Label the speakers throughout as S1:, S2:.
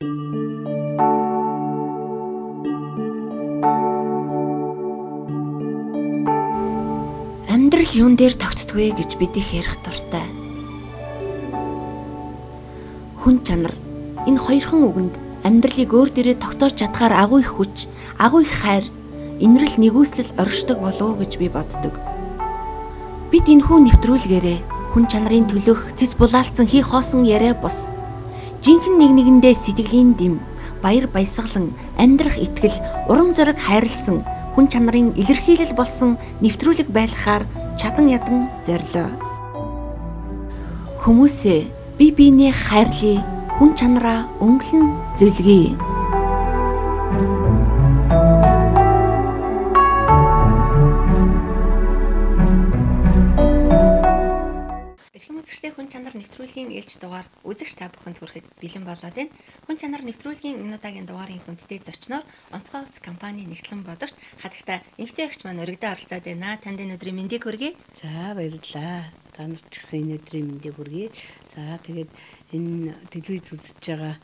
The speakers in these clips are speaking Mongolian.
S1: Амьдрал юун дээр тогтдгүй гэж бид их ярих дуртай. Хүн чанар энэ хоёрхан үгэнд амьдралыг өөр дээрээ тогтоож чадхаар агуу их хүч, агуу их хайр, инрэл нэгүслэл оршдог болов уу гэж би боддог. Бид энэхүү нэвтрүүлгээрээ хүн чанарын төлөөх цэц булаалцсан хий хоосон яриа бус жинхэнэ нэг нэгэндээ сэтгэлийн дэм, баяр баясгалан, амьдрах итгэл, урам зориг хайрлсан хүн чанарын илэрхийлэл болсон нэвтрүүлэг байлгахаар чадан ядан зорилоо. Хүмүүсээ бие биенээ хайрлая, хүн чанараа өнгөлн зөвлөе. Хүн чанар нэвтрүүлгийн ээлж дугаар үзэгч та бүхэнд хүрэхэд бэлэн болоод байна. Хүн чанар нэвтрүүлгийн энэ удаагийн дугаарын хүндтэй зочноор Онцгой хувцас компани нэгтлэн бодогч хадагта эмэгтэй эгч маань өргөдөө оролцоод байна. Танд энэ өдрийн мэндийг хүргэе.
S2: За баярлалаа. Та нарт ч гэсэн энэ өдрийн мэндийг хүргэе. За тэгээд энэ телевиз үзэж байгаа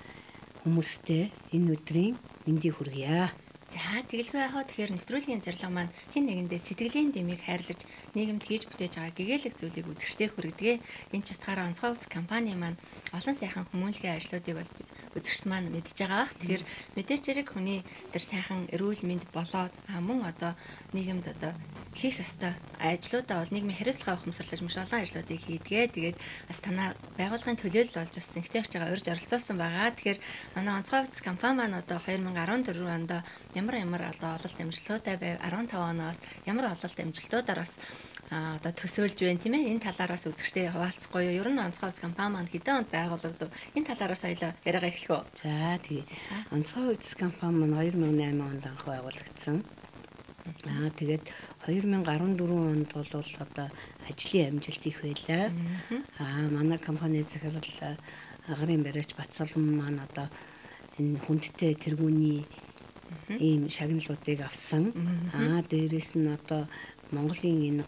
S2: хүмүүстээ энэ өдрийн мэндийг хүргье.
S1: За тэгэлгүй яхаа тэгэхээр нэвтрүүлгийн зорилго маань хэн нэгэндээ сэтгэлийн дэмийг хайрлаж нийгэмд хийж бүтээж байгаа гэгээлэг зүйлийг үзэгчдээ хүргэдэг. Энэ ч утгаараа Онцгой хувцас компани маань олон сайхан хүмүүнлэгийн ажлуудыг бол үзэгчд маань мэдж байгаа. Тэгэхээр мэдээч хэрэг хүний тэр сайхан эрүүл мэнд болоод мөн одоо нийгэмд одоо хийх ёстой ажлуудаа бол нийгмийн хариуцлага ухамсарлаж маш олон ажлуудыг хийдгээ. Тэгээд бас танаа байгууллагын төлөөлөл болж бас нэгтэй эгч байгаа урьж оролцуулсан байгаа. Тэгэхээр манай Онцгой хувцас компани маань одоо 2014 онд ямар одоо ололт амжилтуудаа байв, 15 оноос ямар ололт амжилтуудаар бас одоо төсөөлж байна тийм ээ. Энэ талаар бас үзэгчдээ хуваалцахгүй юу? Ер нь Онцгой хувцас компани маань хэдэн онд байгуулагдав? Энэ талаар бас хоёлоо яриагаа эхлэх үү?
S2: За тэгээ. Онцгой хувцас компани маань 2008 онд анх байгуулагдсан. Тэгээд 2014 онд бол одоо ажлын амжилт их байлаа. Манай компани захирал агарын бариач Батсалан маань одоо энэ хүндтэй тэргүүний ийм шагналуудыг авсан. Дээрээс нь одоо Монголын энэ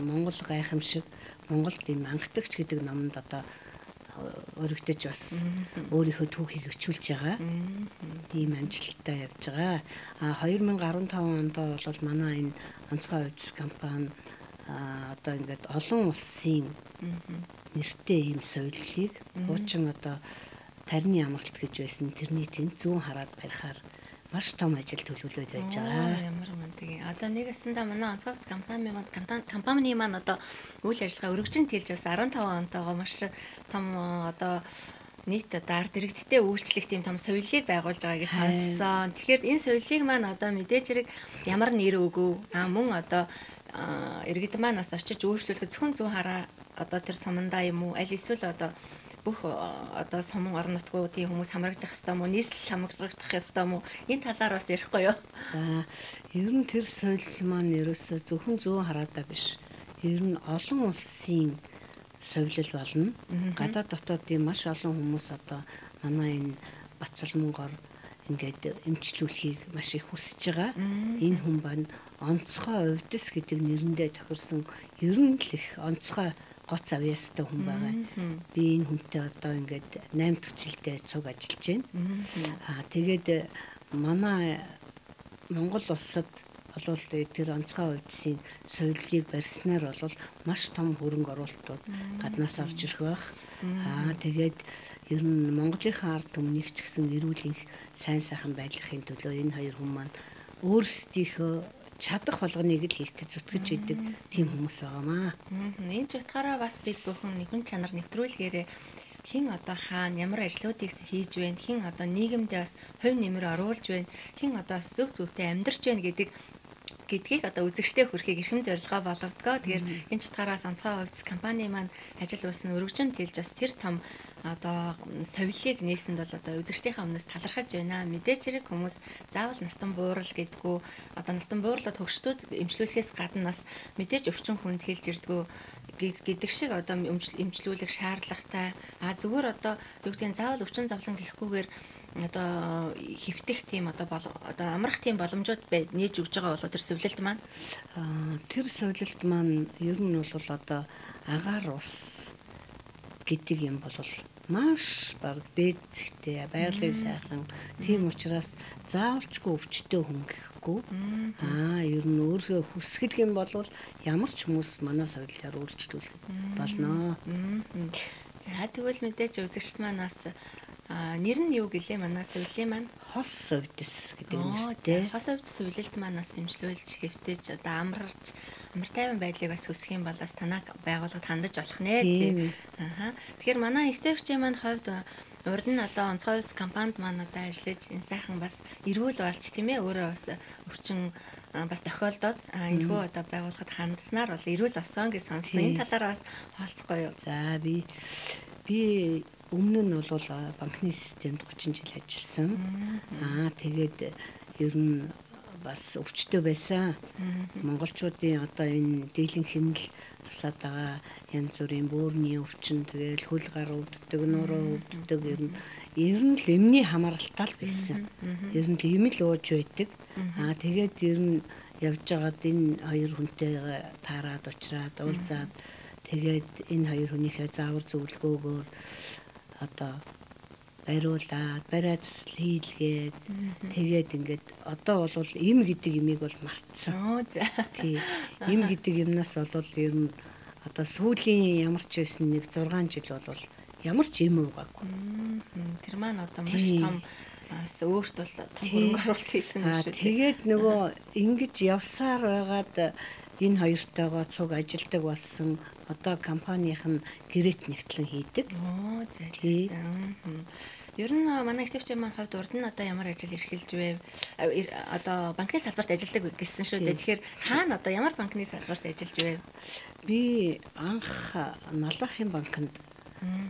S2: Монгол гайхамшиг, Монголд ийм анхдагч гэдэг номонд одоо өргөдөж бас өөрийнхөө түүхийг өчүүлж байгаа. Тийм амжилттай явж байгаа. 2015 онд бол манай энэ Онцгой хувцас компани одоо ингээд олон улсын нэртэй ийм соёлыг хуучин одоо тарны амралт гэж байсан тэрний тэнд зүүн хараад барихаар маш том ажил төлөвлөөд байж байгаа.
S1: Ямар мундаг. Одоо нэг эсэндээ манай Онцгой хувцас компани маань одоо үйл ажиллагаа өргөжин тэлж бас 15 онтойгоо маш том одоо нийт одоо ард иргэдтэй үйлчлэх тийм том соёлыг байгуулж байгааг сонссон. Тэгэхээр энэ соёлыг маань одоо мэдээч хэрэг ямар нэр өгөв? Мөн одоо иргэд маань бас очиж үйлчлүүлэхэд зөвхөн зүүн хараа одоо тэр сумандаа юм уу? Аль эсвэл одоо бүх одоо суман орон нутгуудын хүмүүс хамрагдах ёстой мó, нийслэл хамрагдах ёстой мó? Энэ талаар бас ярихгүй юу?
S2: За, ер нь тэр соёл маань ерөөсөө зөвхөн зүүн хараадаа биш. Ер нь олон улсын соёлол болно. Гадаад дотоодын маш олон хүмүүс одоо манай энэ Батсалмонгоор ингээд эмчлүүлэхийг маш их хүсэж байгаа. Энэ хүн байна Онцгой хувцас гэдэг нэрэндээ тохирсон ер нь л их онцгой гоц авьяастай хүн байгаа. Би энэ хүнтэй одоо ингээд 8 дахь жилдээ цуг ажиллаж байна. Тэгээд манай Монгол улсад болвол тэр Онцгой хувцсын соёлыг барьснаар бол маш том хөрөнгө оруулалтууд гаднаас орж ирэх байх. Тэгээд ер нь Монголынхаа ард түмнийг ч гэсэн эрүүл энх сайн сайхан байдлахын төлөө энэ хоёр хүн маань өөрсдийнхөө чадах болгоныг л хийх гэж зүтгэж идэг тийм хүмүүс байгаамаа.
S1: Энэ ч утгаараа бас бид бүхэн хүн чанар нэвтрүүлгээрээ хэн одоо хаана ямар ажлуудыг хийж байна, хэн одоо нийгэмдээ бас хувь нэмэр оруулж байна, хэн одоо зөв зөвтэй амьдарч байна гэдгийг одоо үзэгчдээ хүрэхийг эрхэм зорилгоо болгодгоо. Тэгэхээр энэ ч утгаараас Онцгой хувцас компани маань ажил үйлсэн өргөжин тэлж бас тэр том одоо соёлыг нээсэнд бол одоо үзэгчдийнхээ өмнөөс талархаж байна. Мэдээч хэрэг хүмүүс заавал настан буурал гэдгүү одоо настан буурлаад хөгшдүүд эмчлүүлэхээс гадна бас мэдээч өвчин хүнд хэлж ирдгүү гэдэг шиг одоо эмчлүүлэх шаардлагатай. Зүгээр одоо юу гэдгийг заавал өвчин зовлон гэхгүйгээр одоо хэвтэх тийм одоо одоо амрах тийм боломжууд нээж өгж байгаа болоо тэр совилолт маань.
S2: Тэр совилолт маань ер нь бол одоо агаар ус гэдэг юм бол Маш баг дээд зэгтэй, байгалийн сайхан. Тийм учраас заавалчгүй өвчтөй хүн гэхгүй. Ер нь өөрийнхөө хүсгэл юм бол ямар ч хүмүүс манай совиллоор үйлчлүүлэх болно.
S1: За тэгвэл мэдээч үзэгчд маань бас нэр нь юу гэлээ манай совилын маань?
S2: Хос совдис гэдэг нэртэй.
S1: Хос совдис совилолт маань бас нэмжлүүлж хэвтэж одоо амарч амар тайван байдлыг бас хүсэх юм бол бас танаа байгууллагад хандаж болох нэ тийм. Тэгэхээр манай ихтэйвчийн маань хувьд урд нь одоо онцгой улс компанид маань одоо ажиллаж энэ сайхан бас эрүүл болж тийм өөрөө бас өвчин бас тохиолдоод энэхүү одоо байгууллагад хандсанаар бол эрүүл болсон гэж сонссон. Энэ талаар бас хаалцахгүй юу?
S2: За би өмнө нь бол банкны системд 30 жил ажилласан. Тэгээд ер нь бас өвчтөй байсан. Монголчуудын одоо энэ дийлэн хэмнэл тусаад байгаа янз бүрийн бөөрийн өвчин, тэгэл хөл гар өвддөг, нуруу өвддөг, ер нь л эмний хамааралтай л байсан. Ер нь л эм л ууж байдаг. Тэгээд ер нь явж байгаад энэ хоёр хүнтэйгээ таарад уучраад уулзаад тэгээд энэ хоёр хүнийхээ заавар зөвлөгөөгөөр одоо бариулаад, бариа засал хийлгээд тэгээд ингээд одоо бол эм гэдэг имийг бол мартсан. Тий. Эм гэдэг юмнаас бол ер нь одоо сүүлийн ямар ч байсан нэг 6 жил бол ямар ч эм уугаагүй.
S1: Тэр маань одоо маш том бас өөрт бол том хөрөнгө оруулалт хийсэн юм шүү дээ.
S2: Тэгээд нөгөө ингэж явсаар байгаад энэ хоёртойгоо цуг ажилдаг болсон. Одоо компанийн нь гэрээт нэгтлэн хийдэг.
S1: За. Ер нь манай ихтэйвчийн маань хувьд урд нь одоо ямар ажил эрхэлж вэ? Одоо банкны салбарт ажилладаг гэсэн шүү дээ. Тэгэхээр хаана одоо ямар банкны салбарт ажиллаж вэ?
S2: Би анх Налахын банкнд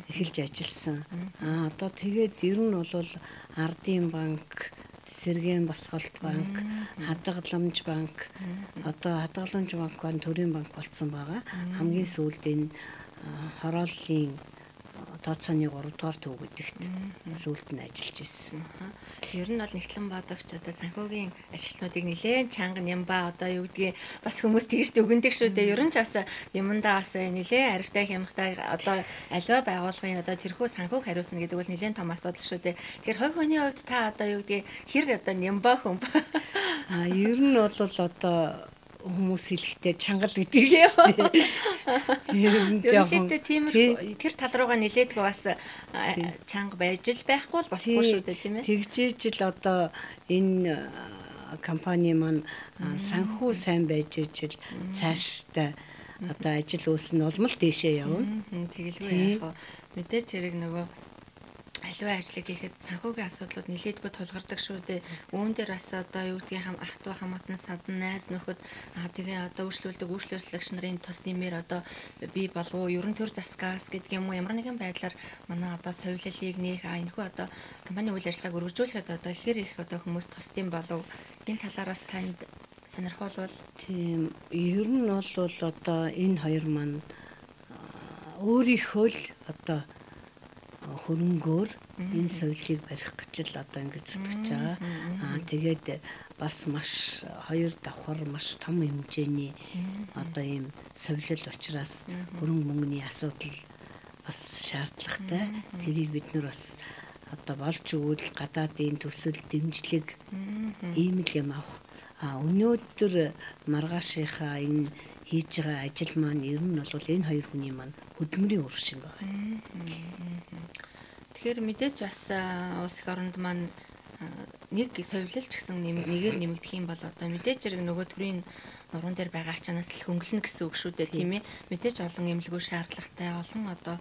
S2: эхэлж ажилласан. Одоо тэгээд ер нь бол Ардын банк, Сэргээн босголт банк, Хадгаламж банк, одоо Хадгаламж банк маань төрийн банк болсон байгаа. Хамгийн сүүлд энэ хорооллын тооцооны 3 дугаар төв гэдэгт сүүлд нь ажиллаж ирсэн.
S1: Ер нь бол нэгтлэн бодогч одоо санхүүгийн ажилтнуудыг нэлээд чанга нямба одоо юу гэдгийг бас хүмүүс тэгж дүгндэг шүү дээ. Ер нь ч бас юмдаа бас нэлээд аривтай хямхтай одоо аливаа байгууллагын одоо тэрхүү санхүүг хариуцна гэдэг бол нэлээд том асуудал шүү дээ. Тэгэхээр хувь хүний хувьд та одоо юу гэдгийг хэр одоо нямба хүн?
S2: Ер нь бол одоо хүмүүс хэлэхдээ чангал гэдэг шүү дээ.
S1: Ер нь жоохон тэр тал руугаа нилээдгүй бас чанга байж л байхгүй л болохгүй шүү дээ, тийм ээ.
S2: Тэгжээж л одоо энэ компани маань санхүү сайн байж ижил цаашдаа одоо ажил үйлс нь улам л дээшээ явна.
S1: Тэгэлгүй яах вэ? Мэдээч хэрэг нөгөө аливаа ажлыг хийхэд санхүүгийн асуудлууд нилээдгүй тулгардаг шүү дээ. Үүн дээр бас одоо юу гэдгийг ах トゥ хамаатан садан найз нөхөд тэгээ одоо үйлчлүүлдэг үйлчлүүлэгч нарын тус нэмэр одоо бий болов уу ерөн төр засгаас гэдэг юм уу ямар нэгэн байдлаар манай одоо совиллыг нээх энэхүү одоо компани үйл ажиллагааг өргөжүүлэхэд одоо хэр их одоо хүмүүс тусдсан болов энэ талаар бас танд сонирхолвол.
S2: Тийм, ер нь бол одоо энэ хоёр маань өөрийнхөө л одоо хөрөнгөөр энэ совилыг барих гэж л одоо ингэж зүтгэж байгаа. Тэгээд бас маш хоёр давхар маш том хэмжээний одоо ийм совилол учраас хөрөнгө мөнгөний асуудал бас шаардлагатай. Тэрийг бид нар бас одоо болж өгвөл гадаадын төсөл дэмжлэг ийм л юм авах. Өнөөдөр маргаашийнхаа энэ хийж байгаа ажил маань ер нь бол энэ хоёр хүний маань хөдөлмөрийн үр шим байгаа.
S1: Тэгэхээр мэдээж бас улс их оронд маань нэг совилол ч гэсэн нэгээр нэмэгдэх юм бол одоо мэдээж хэрэг нөгөө төрийн нуруунд дээр байгаа ачаанаас л хөнгөлнө гэсэн үг шүү дээ, тийм ээ. Мэдээж олон эмнэлгүү шаардлагатай, олон одоо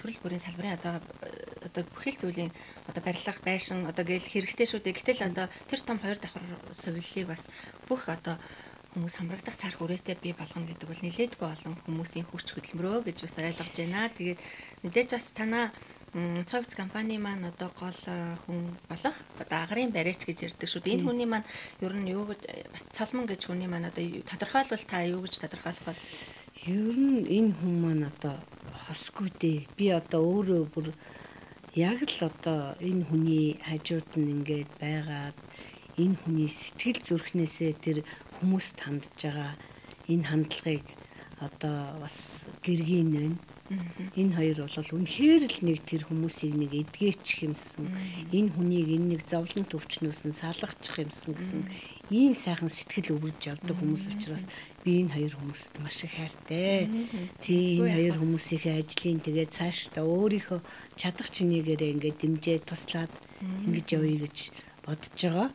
S1: төрөл бүрийн салбарын одоо бүхэл зүйлийн одоо барилга, байшин одоо гээл хэрэгтэй шүү дээ. Гэтэл одоо тэр том хоёр давхар совиллыг бас бүх одоо хүмүүс хамрагдах цар хүрээтэй бий болгоно гэдэг бол нилээдгүй олон хүмүүсийн хүч хөдөлмөрөө гэж бас ойлгож байна. Тэгээд мэдээж бас танаа Цовц компани маань одоо гол хүн болох одоо агарын бариач гэж ярьдаг шүү дээ. Энэ хүний маань ер нь юу гэж Батсолмон гэж хүний маань одоо тодорхойлбол та юу гэж тодорхойлох вэ?
S2: Ер нь энэ хүн маань одоо хосгүй дээ. Би одоо өөрөө бүр яг л одоо энэ хүний хажууд нь ингээд байгаад энэ хүний сэтгэл зүрхнээсээ тэр хүмүүст хандж байгаа энэ хандлагыг одоо бас гэргийн байна. Энэ хоёр бол үнэхээр л нэг тэр хүмүүсийг нэг эдгээчих юмсан, энэ хүнийг энэ нэг зовлон төвчнөөс нь салгачих юмсан гэсэн ийм сайхан сэтгэл өвөрж явдаг хүмүүс учраас би энэ хоёр хүмүүст маш их хайртай. Тий, энэ хоёр хүмүүсийнхээ ажлын тэгээд цаашдаа өөрийнхөө чадах чинээгээрээ ингээд дэмжээ туслаад ингэж явъя гэж бодож байгаа.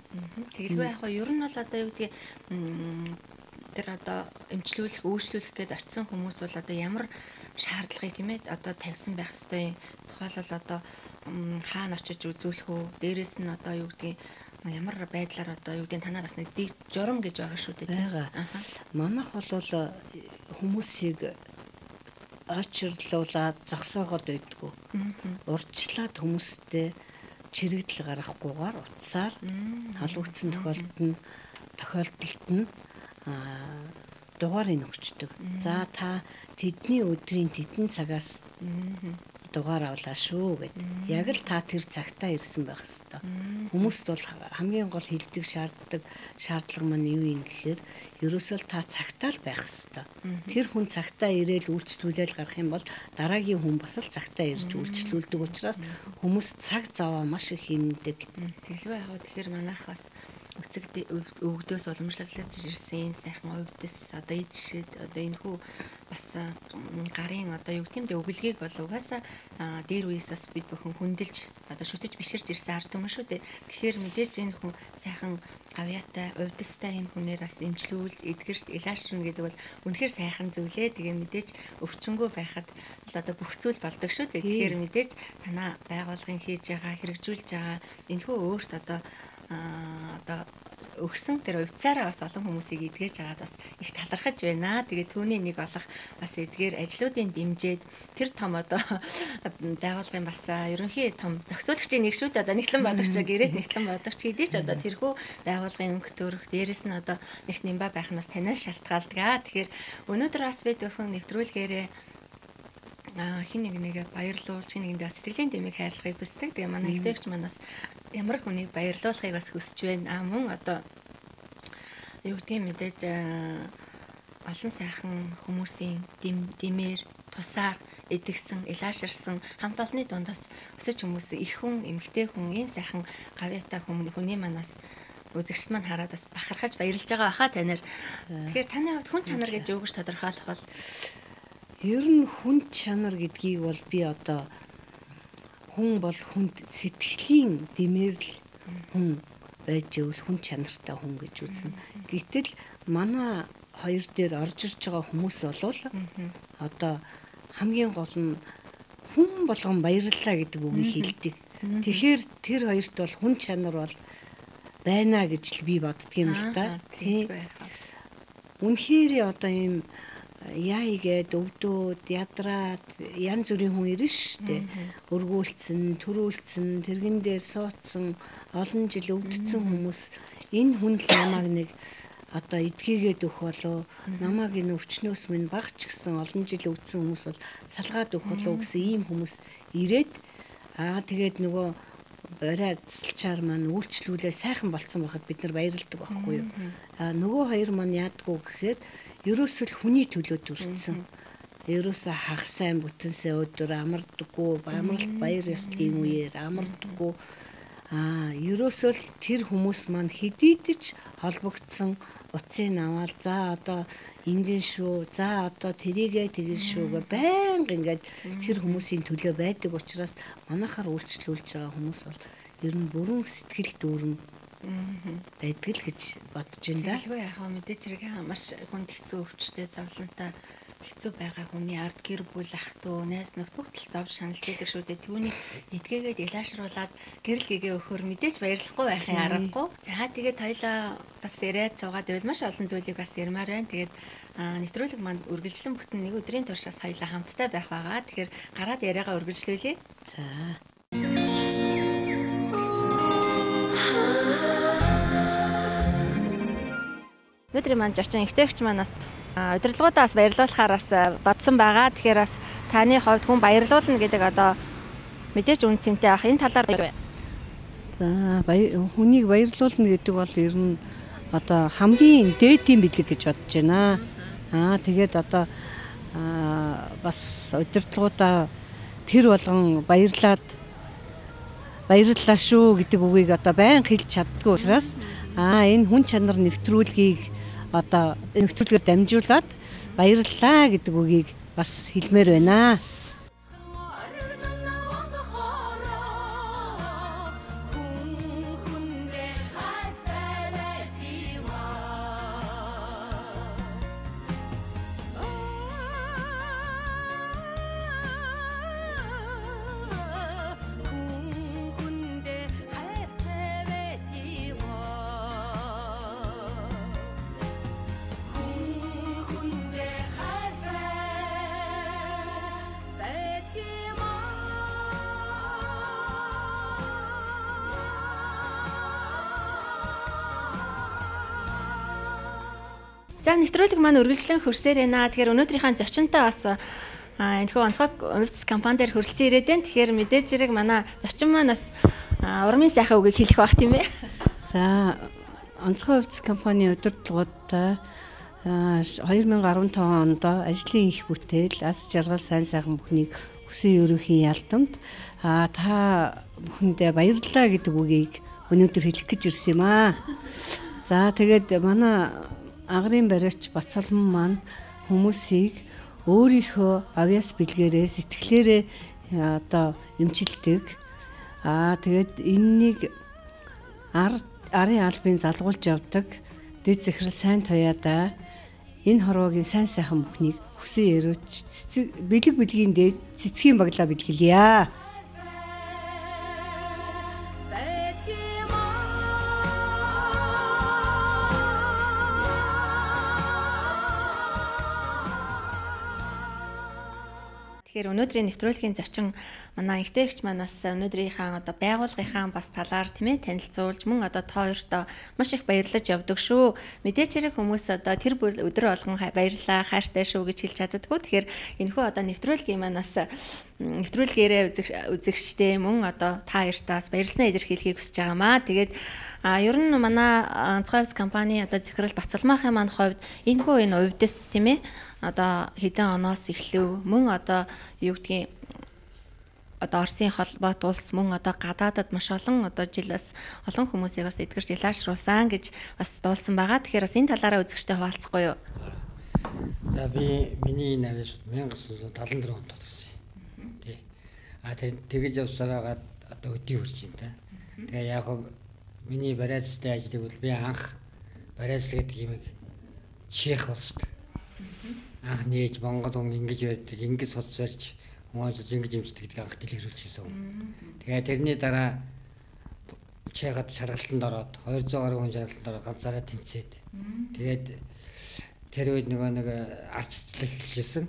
S1: Тэгэлгүй яг ер нь бол одоо юу гэдгийг тэр одоо эмчлүүлэх, үйлчлүүлэх гээд очисон хүмүүс бол одоо ямар шаардлагыг тийм ээ одоо тавьсан байх ёстой юм. Тухайлбал одоо хаана очиж үзүүлэх үү? Дээрээс нь одоо юу гэдгийг ямар байдлаар одоо юу гэдгийг танаа бас нэг дэг журам гэж байгаа шүү дээ тийм.
S2: Манайх бол хүмүүсийг очирлуулад зогсоогоод байдгүй. Урьдчилаад хүмүүстэй чирэгдэл гаргахгүйгээр утсаар холбогдсон тохиолдолд нь дугаарыг өгчдөг. За та тэдний өдрийн тэдэн цагаас дугаар авлаа шүү гэд. Яг л та тэр цагтаа ирсэн байх хэвээр. Хүмүүст бол хамгийн гол хилдэг шаарддаг шаардлага маань юу юм гэхээр ерөөсөө л та цагтаа л байх хэвээр. Тэр хүн цагтаа ирээл үйлчлүүлээл гарах юм бол дараагийн хүн бас л цагтаа ирж үйлчлүүлдэг учраас хүмүүс цаг заваа маш их хэмнэдэг.
S1: Тэгэлгүй яг тэгэхээр манайх бас үцэг өвгдөөс уламжлалж ирсэн сайхан өвдөс одоо эд шид одоо энэ хүү бас гарын одоо юу гэдэм өглөгийг бол угаасаа дээр үеэс бас бид бүхэн хүндэлж одоо шүтэж биширж ирсэн ард түмэн шүү дээ. Тэгэхээр мэдээж энэ хүн сайхан гавьяатай өвдөстэй юм хүнээр бас эмчлүүлж эдгэрч илаашрна гэдэг бол үнэхээр сайхан зүйлээ. Тэгээ мэдээж өвчнгөө байхад л одоо бүх зүйл болдог шүү дээ. Тэгэхээр мэдээж танаа байгууллагын хийж байгаа хэрэгжүүлж байгаа энэ хүү өөрт одоо өгсөн тэр увцаараа бас олон хүмүүсийг эдгэж байгаад бас их талархаж байна. Тэгээ түүний нэг болох бас эдгээр ажлуудын дэмжиж тэр том одоо байгууллагын бас ерөнхий том зохицуулагчийн нэг шүү дээ. Одоо нэгтлэн бодогч гэрээт нэгтлэн бодогч хэдий ч одоо тэрхүү байгууллагын өнгө төрөх дээрэс нь одоо нэгт нэмба байх нь бас танаас шалтгаалдаг. Тэгэхээр өнөөдөр бас бид бүхэн нэвтрүүлгээрээ хин нэг нэгэ баярлуулж хин нэгэндээ сэтгэлийн дэмийг хайрлахыг хүсдэг. Тэгээ манай ихтэйгч маань бас ямар хүнийг баярлуулахыг бас хүсэж байна. Мөн одоо юу гэдгийг мэдээж олон сайхан хүмүүсийн дэмээр тусаар эдгсэн, илааширсан хамт олонны дундаас өсөж хүмүүс их хүн, эмэгтэй хүн, ийм сайхан гавьяатай хүний манаас үзэгчд маань хараад бас бахархаж баярлж байгаа баха танаар. Тэгэхээр таны хувьд хүн чанар гэж юу гэж тодорхойлох бол?
S2: Ер нь хүн чанар гэдгийг бол би одоо хүн бол хүнд сэтгэлийн дэмээр л хүн байж ивэл хүн чанартай хүн гэж үзнэ. Гэтэл манай хоёр дээр орж ирж байгаа хүмүүс болвол одоо хамгийн гол нь хүн болгон баярлалаа гэдэг үгийг хэлдэг. Тэгэхээр тэр хоёрт бол хүн чанар бол байна гэж л би боддөг юм л та. Тийм. Үнэхээр одоо ийм яа игээд өвдөөд ядраад янз бүрийн хүн ирнэ шүү дээ. Өргүүлцэн, төрүүлцэн, тэрэгэн дээр суудсан, олон жил өвдсөн хүмүүс энэ хүн л намайг нэг одоо эдгийгээд өгөх болов, намайг энэ өвчнөөс минь баг ч гэсэн олон жил өвдсөн хүмүүс бол салгаад өгөх болов гэсэн ийм хүмүүс ирээд тэгээд нөгөө борой засалчаар маань үйлчлүүлээ сайхан болцсон байхад бид нар баярлдаг байхгүй юу. Нөгөө хоёр маань яадгүй гэхээр ерөөсөө л хүний төлөө төрсөн. Ерөөсөө хагас сайн бүтэн сайн өдөр амардаггүй, амралт баяр ёслолын үеэр амардаггүй. Ерөөсөө л тэр хүмүүс маань хэдийд ч холбогдсон утсыг аваад за одоо ингэн шүү, за одоо тэрийгээ тэгэн шүү гэ байнга ингээд тэр хүмүүсийн төлөө байдаг учраас манайхаар үйлчлүүлж байгаа хүмүүс бол ер нь бүрэн сэтгэл дүүрэн байдаг л гэж бодож байна да.
S1: Тэгэлгүй яхаа мэдээж хэрэг маш хүнд хэцүү өвчтэй зовлонтой хэцүү байгаа хүний ард гэр бүл ах дүү найз нөхд бүгд л зов шаналж идэг шүү дээ. Түүнийг эдгээгээд илаашруулад гэрэл гэгээ өгөхөр мэдээж баярлахгүй байхын аргагүй. За тэгээд хоёлаа бас яриад суугаад байвал маш олон зүйлийг бас ярмаар байна. Тэгээд нэвтрүүлэг маань үргэлжлэн бүтэн нэг өдрийн турш бас хоёлаа хамттай байх байгаа. Тэгэхээр гараад яриагаа үргэлжлүүлье.
S2: За.
S1: Өнөөдрийн маань зочин ихтэйгч маань бас удирдлагуудаа бас баярлуулахаар бас бодсон байгаа. Тэгэхээр бас таны хувьд хүн баярлуулна гэдэг одоо мэдээж үн цэнтэй ах энэ талаар.
S2: За хүнийг баярлуулна гэдэг бол ер нь одоо хамгийн дээдийн бэлэг гэж бодож байна. Тэгээд одоо Бас удирдлагуудаа тэр болгон баярлаад баярлалаа шүү гэдэг үгийг одоо байнга хэлж чаддгүй учраас энэ хүн чанар нэвтрүүлгийг одоо нэвтрүүлгээр дамжуулаад баярлалаа гэдэг үгийг бас хэлмээр байна.
S1: За нэвтрүүлэг маань үргэлжлэн хөрсөөр байна. Тэгэхээр өнөөдрийнхээ зочинтой бас энэхүү онцгой хувьцас компани дээр хүрэлцэн ирээд байна. Тэгэхээр мэдээж хэрэг манай зочин маань бас урмын сайхан үгийг хэлэх байх тийм ээ.
S2: За онцгой хувьцас компани удирдлагуудтай 2015 онд ажлын их бүтээл, аз жаргал, сайн сайхан бүхнийг хүсэн ерөхийн ялдамд та бүхэндээ баярлалаа гэдэг үгийг өнөөдөр хэлэх гэж ирсэн юм аа. За тэгээд манай агарын бариач Бацалман маань хүмүүсийг өөрийнхөө авьяас бэлгээрээ сэтгэлээрээ одоо эмчилдэг. Тэгээд энэнийг арын албын залгуулж явдаг. Дэд захирал сайн туяадаа энэ хорвоогийн сайн сайхан бүхнийг хүсэн өрөөч бэлэг бэлгийн дээд цэцгийн баглаа бэлгэлье.
S1: Тэгэхээр өнөөдрийн нэвтрүүлгийн зочин манай инхтэгч маань бас өнөөдрийнхээ одоо байгууллагынхаа бас талаар тийм ээ танилцуулж мөн одоо та хоёртоо маш их баярлаж явдаг шүү. Мэдээч хэрэг хүмүүс одоо тэр бүр өдөр болгон баярлаа, хайртай шүү гэж хэлж чаддаггүй. Тэгэхээр энэхүү одоо нэвтрүүлгийн маань бас нэвтрүүлгээрээ үзэгчтэй мөн одоо та хоёртоо бас баярлснаа илэрхийлэхийг хүсэж байгаамаа. Тэгээд ер нь манай онцгой хувьцас компани одоо захирал Бацалмаахын маань хувьд энэхүү энэ увдис тийм ээ одоо хэдэн оноос эхлэв мөн одоо юу гэдгийг одоо Оросын холбоот улс мөн одоо гадаадад маш олон одоо жил бас олон хүмүүсийг бас эдгэрч илаашруулсан гэж бас дуулсан байгаа. Тэгэхээр бас энэ талаараа үзэгчтэй хуваалцахгүй юу?
S3: За би миний энэ авьяас 1974 онд тодорсон юм. Тий. Тэгэж явсараагаад одоо өдий хүрч байна та. Тэгээ яг миний бариацтай ажлыг бол би анх бариацлал гэдэг юмыг Чех улсад анх нээж Монгол хүн ингэж байдаг, ингэж судас барьж хүмүүст ингэж эмчдэг гэдгийг анх дэлгэрүүлж хийсэн. Тэгээ тэрний дараа Чехад шалгалтанд ороод 200 гаруй хүн шалгалтанд ороод ганцаараа тэнцээд. Тэгээд тэр үед нөгөө нэг арчилж эхэлжсэн.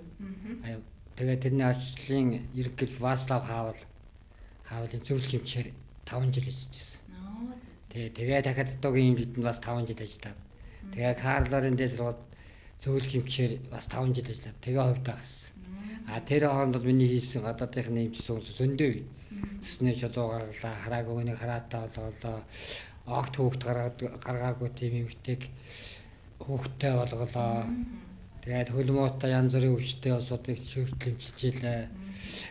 S3: Тэгээд тэрний арчлалын ерөнхийлөгч Васлав Хавлын зөвлөх эмчээр 5 жил ажиллаж байсан. Тэгээ дахиад одоогийн эмчэд нь бас 5 жил ажиллаад. Тэгээ Карлорын дээс руу зөвлөх эмчээр бас 5 жил ажиллаад тэгээ хувьдаа гарсан. Тэр хооронд бол миний хийсэн гадаадынхны эмчсэн хүмүүс зөндөө бий. Төсний чулуу гаргалаа, хараагүй нэг хараатай болголоо, огт хүүхд гаргаагүй тийм эмэгтэйг хүүхдтэй болголоо. Тэгээд хөлмуутай янз бүрийн өвчтэй улсуудыг шүртэл эмчилжээ.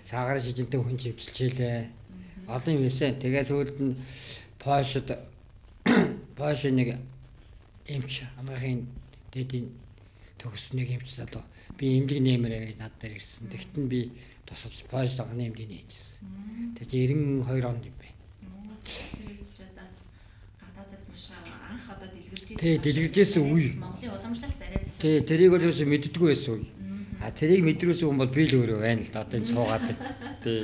S3: Саагар шижинтэй хүн эмчилжээ. Олон юм хийсэн. Тэгээд сүүлд нь Польшд Польшийн нэг эмч амгахын дэдийн төгснийг эмч залуу би эмнэлэг нэмэр гэж над дээр ирсэн. Тэгтэн би тусалж Польш анхны эмнэлгийг нээжсэн. Тэр чинь 92 онд юм бэ.
S1: Тэр үед ч одоо гадаадад маш анх одоо дэлгэрж
S3: байсан. Тий, дэлгэржсэн үе.
S1: Монголын уламжлалт бариад.
S3: Тий, тэрийг бол ерөөсөө мэддэггүй байсан үе. Тэрийг мэдрүүлсэн хүн бол би л өөрөө байна л да. Одоо энэ суугаад. Тий.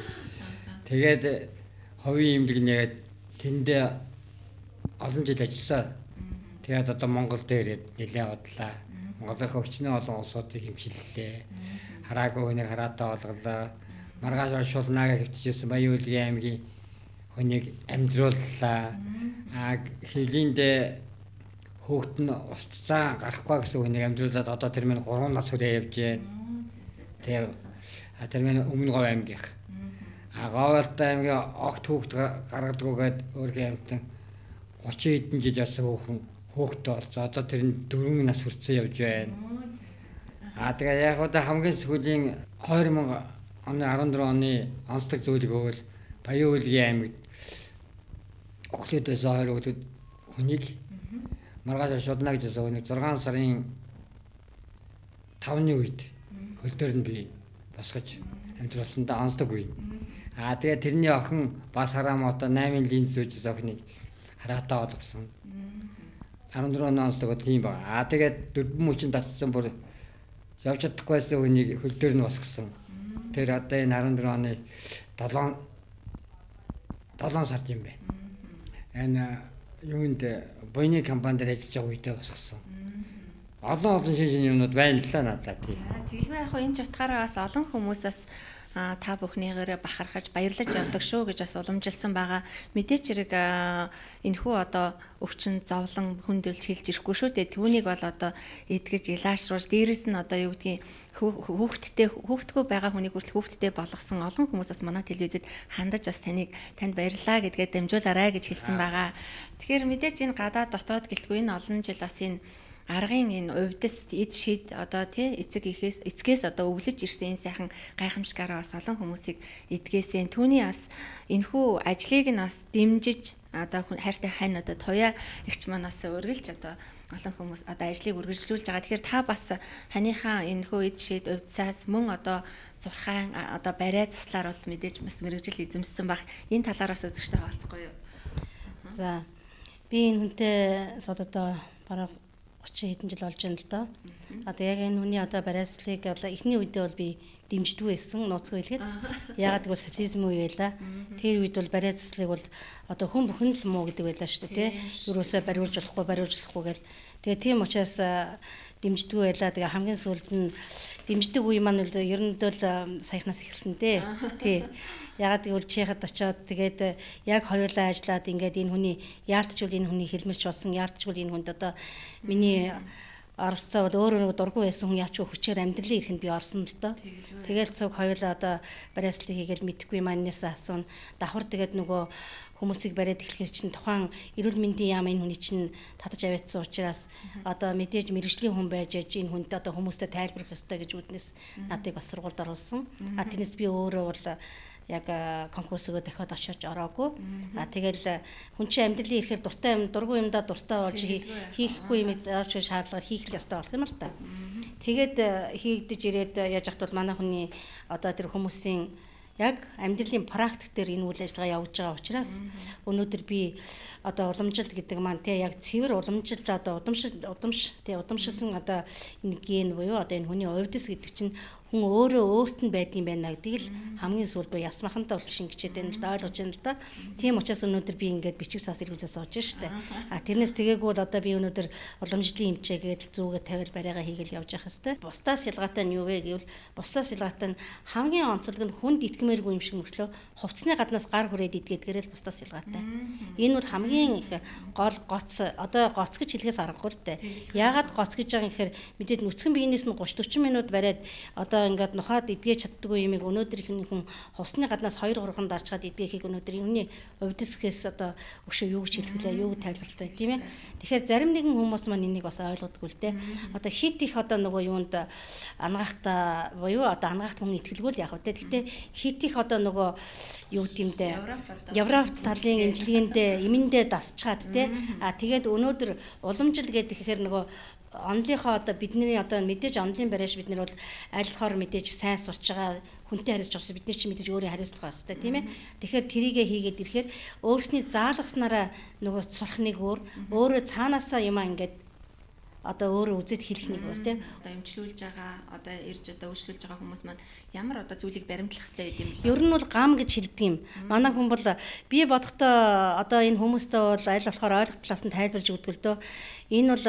S3: Тэгээд хувийн эмнэлэг нээгээд тэндээ олон жил ажилласан. Тэгээд одоо Монгол дээр ирээд нэлээд удлаа. Монголын өчнөө олон улсуудыг эмчиллээ. Хараагүй хүнийг хараатай болголоо. Маргааш оршуулнаа гэж хэвтжсэн Баян Улгийн аймгийн хүнийг амьдрууллаа. Хэвлийндээ хүүхэд нь устцаа гарахгүй гэсэн хүнийг амьдруулад одоо тэр минь 3 нас хүрээ явж байна. Тэгээ тэр минь өмнө говь аймгийнх. Говьалтай аймгийн огт хүүхэд гаргадгүйгээд өөргийн амьтан 30 хэдэн жил явсан хүүхэн хүүхдтэй болсон. Одоо тэр нь 4 нас хүрсэн явж байна. Аа тэгээ яг одоо хамгийн сүүлийн 2000 оны 14 оны онцлог зүйлийг өгвөл Баян-Өлгийн аймагт охлоод байсан хоёр хүүхэд хүнийг маргааш шудна гэж байсан хүнийг 6 сарын 5-ны үед хөл дээр нь би босгож амьдруулсан да онцлог үе. Аа тэгээ тэрний охин бас хараам одоо 8 линз зүүж охиныг хараатаа болгосон. 14 оны онцлог тийм байна. Аа тэгээд дөрвөн мөчөнд татсан бүр явж чадахгүй байсан хүнийг хөл дээр нь босгосон. Тэр одоо энэ 14 оны 7 сард юм байна. Энэ юунд буйны компани дээр ажиллаж байгаа үедээ босгосон. Олон олон шинэ шинэ юмнууд байна л да надад тий.
S1: Тэгэлгүй яг энэ ч утгаараа бас олон хүмүүс бас та бүхнийгээрээ бахархаж баярлаж явдаг шүү гэж бас уламжилсан байгаа. Мэдээч хэрэг энэхүү одоо өвчин зовлон хүндэлж хэлж ирэхгүй шүү дээ. Түүнийг бол одоо эдгэж илаашруулж дээрэс нь одоо юу гэдгийг хүүхдтэй хүүхдгүү байгаа хүнийг хүртэл хүүхдтэй болгосон олон хүмүүс бас манай телевизэд хандаж бас танд баярлалаа гэдгээ дамжуулаарай гэж хэлсэн байгаа. Тэгэхээр мэдээч энэ гадаад дотоод гэлтгүй энэ олон жил бас энэ аргын энэ увдис эд шид одоо тий эцэг ихээс эцгээс одоо өвлөж ирсэн энэ сайхан гайхамшигаараа бас олон хүмүүсийг эдгээсэн. Түүний бас энэхүү ажлыг нь бас дэмжиж одоо хайртай хань одоо туяа эгч маань бас үргэлж одоо олон хүмүүс одоо ажлыг үргэлжлүүлж байгаа. Тэгэхээр та бас ханыхаа энэхүү эд шид увдсаас мөн одоо зурхаан одоо барай заслаар бол мэдээж бас мэргэжил эзэмшсэн баг. Энэ талаар бас үзэгчтэй хаваалцахгүй юу?
S4: За би энэ хүнтэй сод одоо бараг 30 хэдэн жил болж байна л доо. Одоо яг энэ хүний одоо барайцлыг одоо эхний үедээ бол би дэмждэггүй байсан нууцгүй хэлгээд. Яагаад гэвэл социализм үе байлаа. Тэр үед бол барайцлыг бол одоо хүн бүхэн л муу гэдэг байлаа шүү дээ, тий. Юурөөсөө бариулж болохгүй гэл. Тэгээ тийм учраас дэмждэггүй байлаа. Тэгээ хамгийн сүүлд нь дэмждэг үе маань бол ер нь бол саяхнаас эхэлсэн дээ. Тий. Яагаад гэвэл Чехад очиод тэгээд яг хоёулаа ажиллаад ингээд энэ хүний яалтчгүй энэ хүний хэлмэрч болсон, яалтчгүй энэ хүнд одоо миний оролцоо бол өөрөө нэг дургүй байсан хүн яачгүй хүчээр амьдралын эрхэнд би орсон л доо. Тэгэл цуг хоёулаа одоо барайцлыг хийгээл мэдхгүй маннаас асууна. Давхар тэгээд нөгөө хүмүүсийг бариад эхлэхэр чинь тухайн эрүүл мэндийн яам энэ хүний чинь татаж аваадсан учраас одоо мэдээж мэрэгжлийн хүн байж аж энэ хүнд одоо хүмүүстэй тайлбарлах ёстой гэж үүднээс надыг бас сургуульд оруулсан. А тэрнээс би өөрөө бол яг конкурс өгөө дахиад очиж ороогүй. А тэгэл хүн чинь амьдралын ирэхээр дуртай юм, дургүй юмдаа дуртай болж хийхгүй юм заавч шаардлагаар хийх л ёстой болох юм л та. Тэгээд хийгдэж ирээд яаж яхад бол манай хүний одоо тэр хүмүүсийн яг амьдралын практик дээр энэ үйл ажиллагаа явуулж байгаа учраас өнөөдөр би одоо уламжилт гэдэг маань тий яг цэвэр уламжилт одоо удамшилсан одоо энэ ген буюу одоо энэ хүний увдис гэдэг чинь хүн өөрөө өөрт нь байдгийн байна гэдгийг л хамгийн сүүлд буюу ясмахантай хүртэл шингэчээд байна л да, ойлгож байна л да. Тийм учраас өнөөдөр би ингээд бичиг цаас эргүүлээ сууж штэ. А тэрнээс тэгээгүй бол одоо би өнөөдөр уламжлалын эмчээ гээд зүгээ тавиал барайгаа хийгээл явж явах хэвээр. Бусдаас ялгаатай нь юу вэ гэвэл бусдаас ялгаатай нь хамгийн онцлог нь хүнд итгэмээргүй юм шиг мөртлөө хувцсны гаднаас гар хүрээд идгээдгээрэл бусдаас ялгаатай. Энэ бол хамгийн их гол гоц, одоо гоц гэж хэлэхээс аргагүй л дээ. Яагаад гоц гэж байгаа юм гэхээр мэдээд нүцгэн биенээс нь 30 40 минут бариад одоо ингээд нухаад идгээж чаддгүй юмыг өнөөдөр их хүн хувцсны гаднаас 2 3-хан дарчгаад идгээхийг өнөөдөр энэний увдисхээс одоо өшөө юу гэж хэлэх вэ, юу тайлбарлах вэ, тийм ээ. Тэгэхээр зарим нэгэн хүмүүс маань энийг бас ойлгодгүй л дээ. Одоо хит их одоо нөгөө юунд ангаахта буюу одоо ангаахт хүн итгэлгүй л яг үү те. Гэхдээ хит их одоо нөгөө юу гэмдэ Европ талын эмчилгээндээ эмэндээ дасчаад те. А тэгээд өнөөдөр уламжил гэдэг ихээр нөгөө онлынхоо одоо бидний одоо мэдээж онлын бариаш бид нар бол аль болохоор мэдээж сайн сурч байгаа хүнтэй харьцаж байгаа бид нар чи мэдээж өөрөө хариуцлага байх хэрэгтэй тийм ээ. Тэгэхээр тэрийгэ хийгээд ирэхээр өөрсний заалгаснараа нөгөө сурах нэг өөр, өөрөө цаанаасаа юмаа ингээд одоо өөрөө үзэд хэлэх нэг өөр тийм.
S1: Одоо эмчлүүлж байгаа, одоо ирж одоо үйлчлүүлж байгаа хүмүүс маань ямар одоо зүйлийг баримтлах хэрэгтэй байд юм бэ?
S4: Ер нь бол гам гэж хэлдэг юм. Манай хүн бол би бодохдоо одоо энэ хүмүүстэй бол аль болохоор ойлгох талаас нь тайлбарж өгдөг л дөө. Энэ бол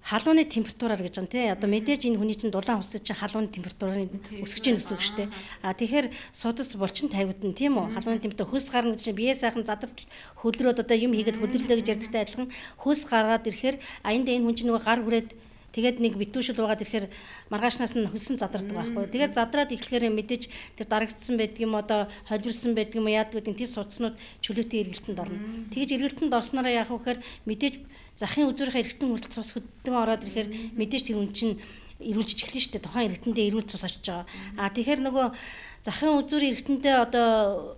S4: халууны температураар гэж байгаа тий. Одоо мэдээж энэ хүний чинь дулаан хүсэж чинь халууны температурын өсөж чинь өсөв штэ. А тэгэхээр судас булчин тавигдана тийм үү? Халууны температур хөлс гарна гэж чинь бие сайхан задарт хөдрөөд одоо юм хийгээд хөдөрлөө гэж ярьдагтай адилхан хөлс гаргаад ирэхээр а энд энэ хүн чинь нөгөө гар хүрээд тэгээд нэг битүүшил буугаад ирэхээр маргаашнаас нь хөлсөн задардаг байхгүй. Тэгээд задраад эхлэхээр мэдээж тэр дарагдсан байдаг юм одоо холбирсон байдаг юм яадаг гэдэг тэр судснууд чөлөөтэй эргэлтэнд орно. Тэгж эргэлтэнд орсноороо яах вэ гэхээр мэдээж захын үзүүрийнхээ эргэтэн хүртэл цус хөдөлгөөн ороод ирэхээр мэдээж тэр хүн чинь эрүүлж эхэлнэ шүү дээ. Тухайн эргэтэндээ эрүүл цус очиж байгаа. А тэгэхээр нөгөө захын үзүүрийн эргэтэндээ одоо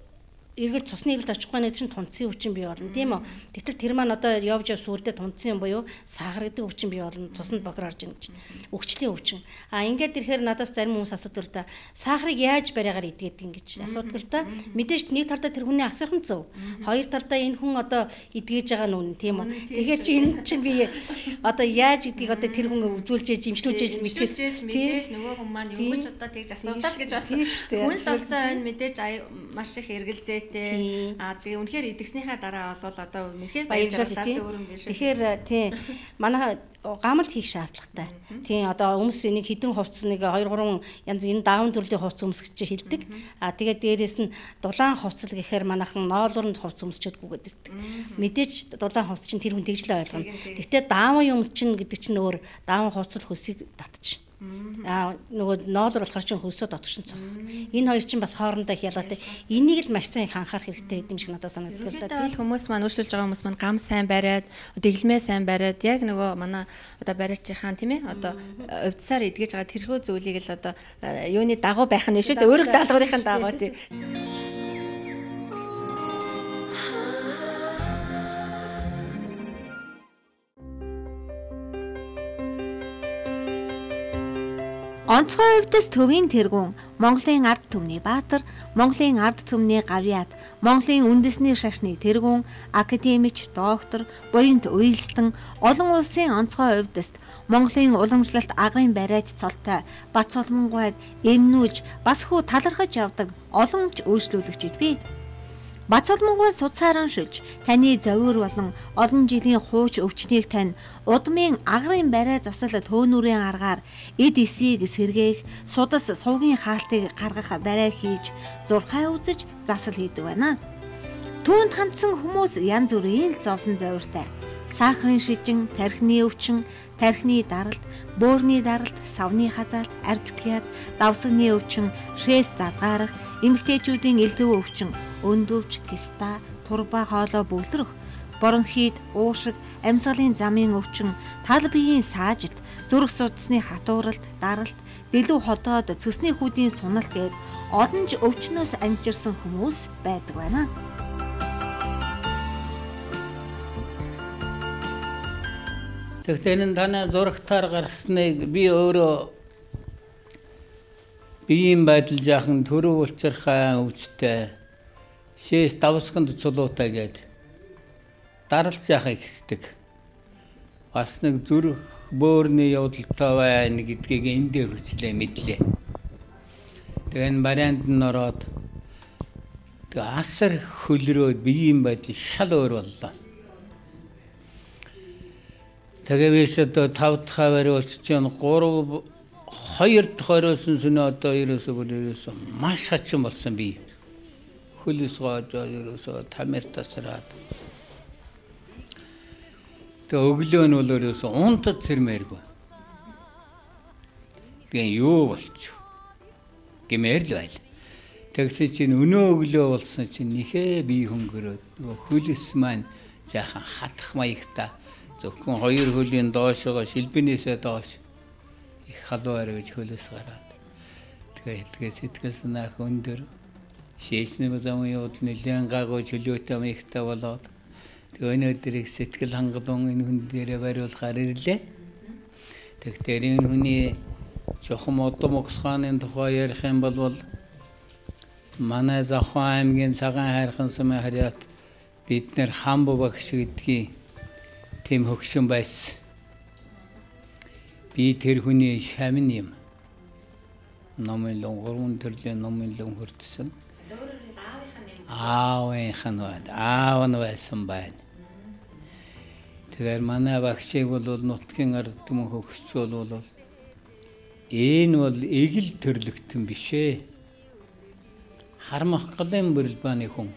S4: эргэл цусны эргэлт очихгүй нэг чинь тунцын өвчин бий болно, тийм үү? Гэтэл тэр маань одоо явж яв сүулдэ тунцын буюу сахар гэдэг өвчин бий болно. Цуснд бохир орж ийн гэж. Өгчлийн өвчин. А ингээд ирэхээр надаас зарим хүмүүс асуудаг л да. Сахарыг яаж бариагаар идгээд ингэж асуудаг л да. Мэдээж нэг талдаа тэр хүний асуух нь зөв. Хоёр талдаа энэ хүн одоо идгээж байгаа нь үнэн, тийм үү? Тэгэхээр чи энэ чинь би одоо яаж идгийг одоо тэр хүн үзүүлж ээж имшлүүлж ээж мэдээс
S1: тийм нөгөө хүн маань юу гэж одоо тэгж асуудал гэж бас хүн л болсон байна мэдээж маш их эргэлзээ. Аа тэгээ үнэхээр идэгснийхаа дараа бол одоо үнэхээр баярлалаа өөр юм биш.
S4: Тэгэхээр тийм манай гамалт хийх шаардлагатай. Тийм одоо өмс энийг хідэн хувцас нэг 2 3 янз энэ даавн төрлийн хувцас өмсгч хэлдэг. Аа тэгээ дээрээс нь дулаан хувцал гэхээр манайхан ноолуурнд хувцас өмсчөөдгүү гэдэг. Мэдээж дулаан хувцас чинь тэр хүн тэгж л ойлгоно. Гэхдээ даавн юмс чинь гэдэг чинь өөр даавн хувцал хөлсийг татчих. Аа нөгөө ноолор болохоор чинь хөлсөө дотгошин цох. Энэ хоёр чинь бас хоорондоо их ялгаатай. Энийг л маш сайн их анхаарах хэрэгтэй байд юм шиг надад санагддаг л
S1: да. Тэгэл хүмүүс маань өөрчилж байгаа хүмүүс маань гам сайн бариад, дэглэмээ сайн бариад яг нөгөө манай одоо бариачийнхаа тийм одоо увдсаар эдгэж байгаа тэрхүү зүйлийг л одоо юуны дагуу байх нь шүү дээ. Өөрөг даалгаврын дагуу тийм.
S5: Онцгой өвдөс төвийн тэргүүн, Монголын ард түмний баатар, Монголын ард түмний гавьяат, Монголын үндэсний шашны тэргүүн, академич, доктор, буянт уйлстан, олон улсын онцгой өвдөст, Монголын уламжлалт агрын бариач цолтой, Бат Соломонгуйд эмнүүлж, бас хүү талархаж явдаг олон ч үйлчлүүлэгчид бий. Бат Соломонгуй судсаар уншилж, таны зовир болон олон жилийн хууч өвчнийг тань удмын агрын барай засал төөнүүрийн аргаар эд эсийг сэргээх, судас сувгийн хаалтыг гаргах барай хийж, зурхай үзэж засал хийдэг байна. Түүнд хандсан хүмүүс янз бүрийн л зовлон зовиртай. Сахарын шижин, тархины өвчин, тархины даралт, бөөрний даралт, савны хазаалт, ардклиад, давсагны өвчин, шээс задгаарах, эмэгтэйчүүдийн элдв өвчин, өндөвч, киста, турба хоолой бөглөрөх, бронхит, уушиг, амьсгалын замын өвчин, тал биеийн саажилт, зүрх судасны хатууралт, даралт, дэлүү ходоод, цөсний хүүдийн суналт гээд олон ч өвчнөөс амжирсан хүмүүс байдаг байна.
S6: Тэгэхдээ энэ таны зурагтаар гарсныг би өөрөө биеийн байдал жаахан төрөв улцархай өвчтэй шээс давсганд цулуутай гээд даралт жаахан ихсдэг. Бас нэг зүрх бөөрний явдалтай байна гэдгийг энэ дээр хүчлээ мэдлээ. Тэгээ энэ барианд нь ороод тэгээ асар хөлрөөд биеийн байдал шал өөр боллоо. Тэгээ бис одоо 5 дахь бариулч чинь 3 2 дахь бариулсан сүнэ одоо ерөөсөө бүр ерөөсөө маш хачин болсон бий. Хөлс гоожоо ерөөсөө тамир тасраад. Тэгээ өглөө нь бол ерөөсөө унтад цэрмээргүй. Тэгээ юу болчих гэмээр л байл. Тэгсэн чинь өнөө өглөө болсон чинь нэхээ бие хөнгөрөөд нөгөө хөлс маань жаахан хатах маягтай. Зөвхөн хоёр хөлийн доошогоо шилбэнээсээ доош их халуун арай гэж хөлөөс гараад тэгээ тэгээ сэтгэл санаах өндөр шээсний замын явдал нэлээд гайгүй чөлөөтэй маягтай болоод тэгээ өнөөдөр их сэтгэл хангалуун энэ хүн дээрээ бариулахаар ирлээ. Тэгэхээр энэ хүний чухам удам угсгааны тухай ярих юм бол манай Завхан аймгийн Цагаан хайрхан сумын харьяат бид нэр Хамб багш гэдгийг тийм хөгшин байсан. Би тэр хүний шамин юм. Номын лон гурван төрлийн номын лон хүртсэн. Аавынх нь байна. Аав нь байсан байна. Тэгэхээр манай багшийг бол нутгийн ард түмэн хөгшч бол энэ бол эгэл төрлөختөн биш ээ. Хармах галын бүрэлбааны хүн.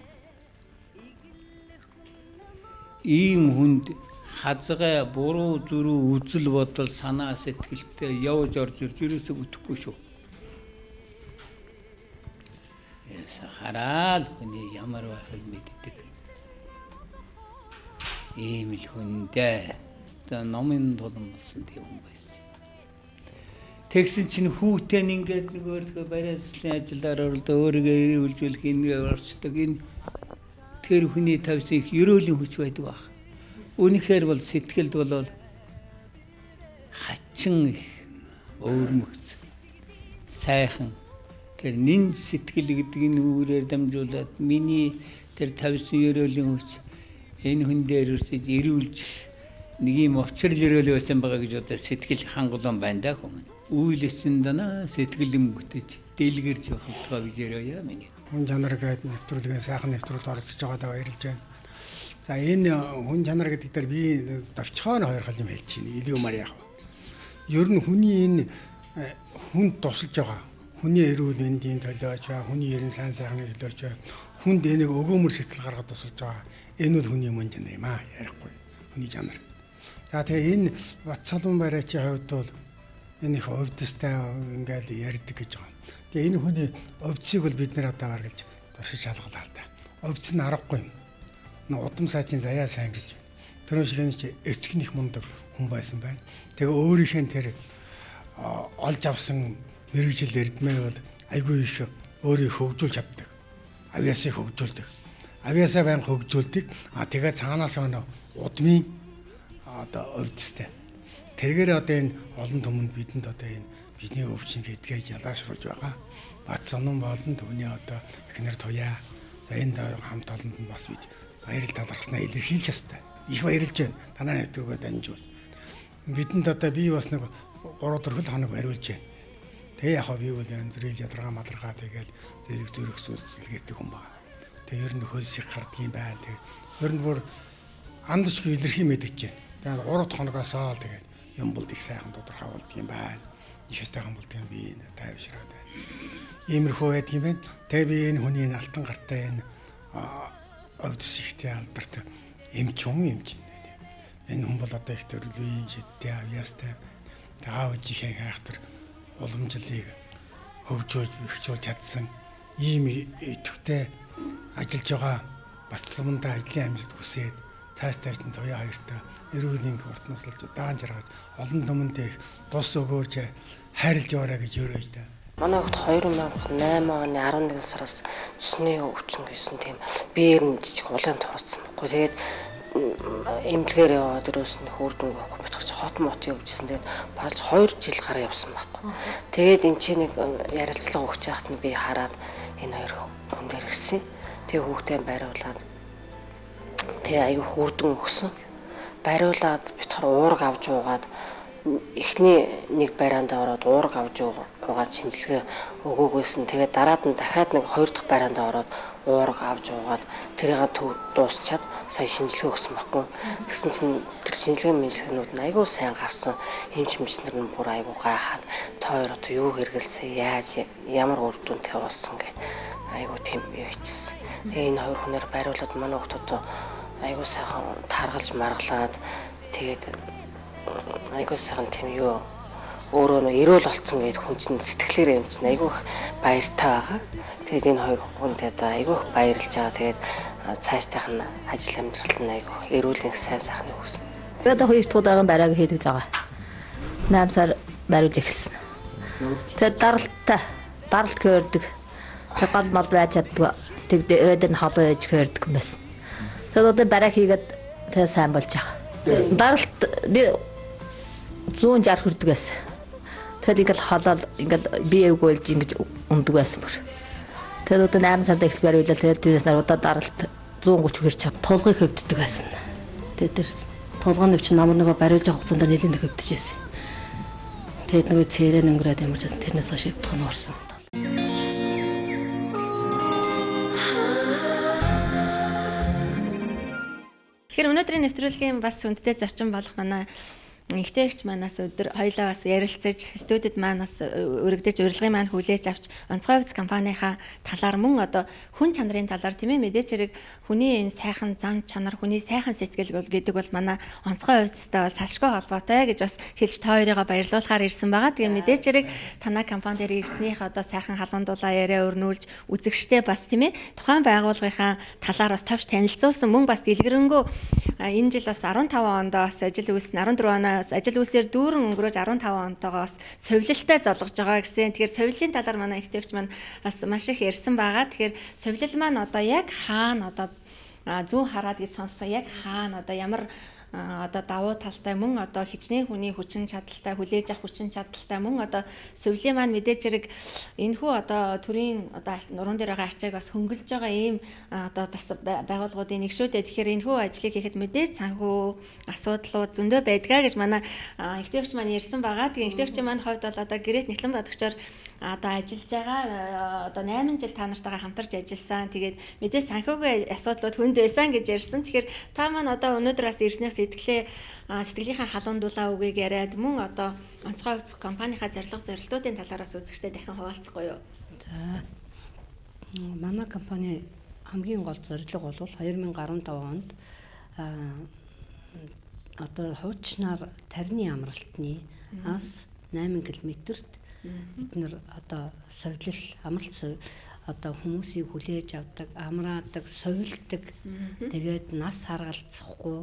S6: Ийм хүнд хазгай буруу зүрүү үзэл бодол санаа сэтгэлтэй явж орж ирж ерөөсөө бүтэхгүй шүү. Яса хараал хүний ямар байхыг мэддэг. Ийм л хүндээ. Одоо номын тулан болсон тийм хүн байсан. Тэгсэн чинь хүүтэй нь ингээд нэг өөртөө бариаслын ажиллаар оролдоо өөрийгөө эрүүлжүүлэх энэ орчдөг. Энэ тэр хүний тавьсан их ерөөлийн хүч байдаг баг. Үнэхээр бол сэтгэлд бол хачин их өвөрмөгц сайхан тэр нин сэтгэл гэдэг энэ үүрээр дамжуулаад миний тэр тавьсан ерөөлийн хүч энэ хүн дээр өрсөж эрүүлж нэг юм учрал ерөөл байсан байгаа гэж одоо сэтгэл хангалуун байна да хүмүүс. Үйлсэн дана сэтгэл юм бүтэж дэлгэрч явах гэж яриа миний.
S7: Хүн чанар гэдэг нэвтрүүлгийн сайхан нэвтрүүлэлд оролцож байгаадаа баярлж байна. За энэ хүн чанар гэдэг дээр би давчхоор хоёр хал юм хэлж байна. Илүү мар яах вэ? Ер нь хүний энэ хүнд тусалж байгаа. Хүний эрүүл мэндийн төлөөч бай, хүний ерэн сайн сайхныг төлөөч бай. Хүнд энийг өгөөмөр сэтгэл гаргаж тусалж байгаа. Энэ бол хүний мөн чанар юм аа, ярихгүй. Хүний чанар. За тэгээ энэ Батсолон бариачийн хувьд бол энэ их увдистай ингээд ярьдаг гэж байгаа. Тэгээ энэ хүний увдсыг бол бид нэр одоо гаргаж туршиж шалгалаа л да. Увдс нь аргагүй юм. Удам сайтын заяа сайн гэж. Тэр шиг энэ чи эцэг них мундаг хүн байсан байна. Тэгээ өөрийнх нь тэр олж авсан мэргэжил эрдмээ бол айгүй их өөрийг хөгжүүлж чаддаг. Авьяасыг хөгжүүлдэг. Авьяасаа байнга хөгжүүлдэг. А тэгээ цаанаас өнө удмын одоо увдстай. Тэргээр одоо энэ олон түмэнд бидэнд одоо энэ бидний өвчин гэдгээ ялаашруулж байгаа. Бат сонон болон түүний одоо эхнэр туяа. За энэ хамт олонд нь бас бид баярл талархснаа илэрхийлж ёстой. Их баярлж байна. Танаа нэвтрүүлгээ дамжуул. Бидэнд одоо би бас нэг 3-4 хоног бариулж байна. Тэгээ яг би бол янз бүрийн ядаргаа маларгаа тэгэл зэрэг зүрх зүсэлгээдэг хүн байна. Тэгээ ер нь хөлс их гардгийн байна. Тэгээ ер нь бүр андчгүй илэрхий мэдэж байна. Тэгээ 3 хоногоосоо л тэгээд юм бол их сайхан тодорхой болдгийм байна. Их сайхан болдгийм би энэ тайвшраад байна. Иймэрхүү байдаг юм байна. Тэгээ би энэ хүний алтан гартай энэ овдс ихтэй алдарт эмч хүн эмч. Энэ хүн бол одоо их төрлийн шидтэй авьяастай аав ээжийнхээ хайхтар уламжлалыг хөгжүүлж бэхжүүлж чадсан ийм идэвхтэй ажиллаж байгаа Батсоломондоо ажлын амжилт хүсээд цааш цааш нь туяа хоёртой эрүүл урт наслж удаан жаргаж олон түмэндээ их тус өгөөж хайрлж яваарай гэж өрөөж та.
S8: Манай хүүхд 2008 оны 11 сараас цусны өвчин гэсэн тийм биеэр нь жижиг улаан туурсан байхгүй. Тэгээд эмнэлгээр яваад өрөөс нь үр дүнг авахгүй битгаж хот мот явжсэн. Тэгээд барж 2 жил гараа явсан байхгүй. Тэгээд энэ ч нэг ярилцлага өгч яхад нь би хараад энэ хоёр хүн дээр ирсэн. Тэгээ хүүхдээ бариулаад тэгээ айгүй үр дүн өгсөн. Бариулаад битгаар уург авч уугаад эхний нэг бариандаа ороод уург авч уугаад шинжилгээ өгөөгүйсэн. Тэгээд дараад нь дахиад нэг хоёр дахь бариандаа ороод уург авч уугаад тэрийг дуусчаад сая шинжилгээ өгсөн байхгүй. Тэгсэн чинь тэр шинжилгээ мэншлэгнүүд нь айгүй сайн гарсан. Эмч нар нь бүр айгүй гайхаад та хоёр одоо юу хэрэгэлсэн, яаж ямар үр дүнтэй болсон гэд айгүй тийм хийчихсэн. Тэгээ энэ хоёр хүнээр бариулаад манай хүүхд одоо айгүй сайхан таргалж маргалаад тэгээд айгүй сайхан тийм юу өөрөө нөө эрүүл болцсон гэдэг хүн чинь сэтгэлээр юм чинь айгүй их баяртай байгаа. Тэгээд энэ хоёр хүнтэй одоо айгүй их баярлж байгаа. Тэгээд цаашдынх нь ажил амьдрал нь айгүй их эрүүл их сайн сайхныг хүснэ.
S9: Би одоо хоёр дахь удаагийн бариаг хийдэг байгаа. 8 сар бариулж эхэлсэн. Тэгээд даралттай даралт хөөрдөг. Тэг гал мал байж чаддгүй. Тэг өөд нь холоо ээж хөөрдөг юм байсан. Тэгээд одоо бариа хийгээд тэг сайн болж байгаа. Даралт би 160 хүрдэг байсан. Тэгэл ингээл холоол ингээл бие эвгүүлж ингэж ундаг байсан бүр. Тэгээд одоо 8 сард эхэл бариулал тэгээд тэрнээс нар удаа даралт 130 хүрч чад.
S4: Тулгыг хөвддөг байсан. Тэгээд тэр тулгын нэвч намар нөгөө бариулж явах хугацаанд нэлээд хөвдөж байсан. Тэгээд нөгөө цээрээ өнгөрөөд ямар ч байсан тэрнээс хойш хөвдөх нь орсон.
S1: Тэгэхээр өнөөдрийн нэвтрүүлгийн бас хүндтэй зочин болох манай Нэгтэйгч манаас өдөр хоёлаа бас ярилцаж студид маань бас өргөдөж урилгын маань хүлээж авч онцгой хувьц компанийнхаа талаар мөн одоо хүн чанарын талаар тийм ээ мэдээч хэрэг хүний энэ сайхан зан чанар хүний сайхан сэтгэл гэдэг бол манай онцгой хувьцтай бас салшгүй холбоотой гэж бас хэлж та хоёрыгаа баярлуулахаар ирсэн байгаа. Тэгээ мэдээч хэрэг танай компани дээр ирснийх одоо сайхан халуун дулаа яриа өрнүүлж үзэгчтэй бас тийм ээ тухайн байгууллагынхаа талаар бас товч танилцуулсан мөн бас дэлгэрэнгүй Энэ жил бас 15 онд бас ажил үйлс 14 оноос ажил үйлсээр дүүрэн өнгөрөөж 15 онтойгоо бас совилолтой золгож байгаа гэсэн. Тэгэхээр совиллын талаар манай ихтэйгч маань бас маш их ярьсан байгаа. Тэгэхээр совилол маань одоо яг хаана одоо зүүн хараад гэж сонссон, яг хаана одоо ямар одоо давуу талтай, мөн одоо хичнээн хүний хүчин чадалтай, хүлээж авах хүчин чадалтай, мөн одоо совилын маань мэдээж хэрэг энэ хүү одоо төрийн одоо нуруунд дээр байгаа ачааг бас хөнгөлж байгаа ийм одоо бас байгууллагуудын нэг шүү дээ. Тэгэхээр энэ хүү ажлыг хийхэд мэдээж санхүү асуудлууд зөндөө байдгаа гэж манай ихтэйгч маань ярьсан байгаа. Тэгээ ихтэйгч маань хувьд бол одоо гэрээт Нэлэн Бодогчоор одоо ажиллаж байгаа, одоо 8 жил та нартайгаа хамтарч ажилласан. Тэгээд мэдээж санхүүгийн асуудлууд хүнд байсан гэж ярьсан. Тэгэхээр та маань одоо өнөөдөр бас ирснээс сэтгэлийнхаа халуундуулаа үгийг яриад, мөн одоо онцгой хувьцах компанийнхаа зорилго зорилтуудын талаар бас үзэгчтэй дахин хуваалцахгүй юу?
S2: За, манай компани хамгийн гол зорилго бол 2015 онд одоо хуучнаар тарны амралтны ас 8 км-т бид нэр одоо совилол амралт одоо хүмүүсийг хүлээж авдаг, амраадаг, совилдог, тэгээд нас харгалзахгүй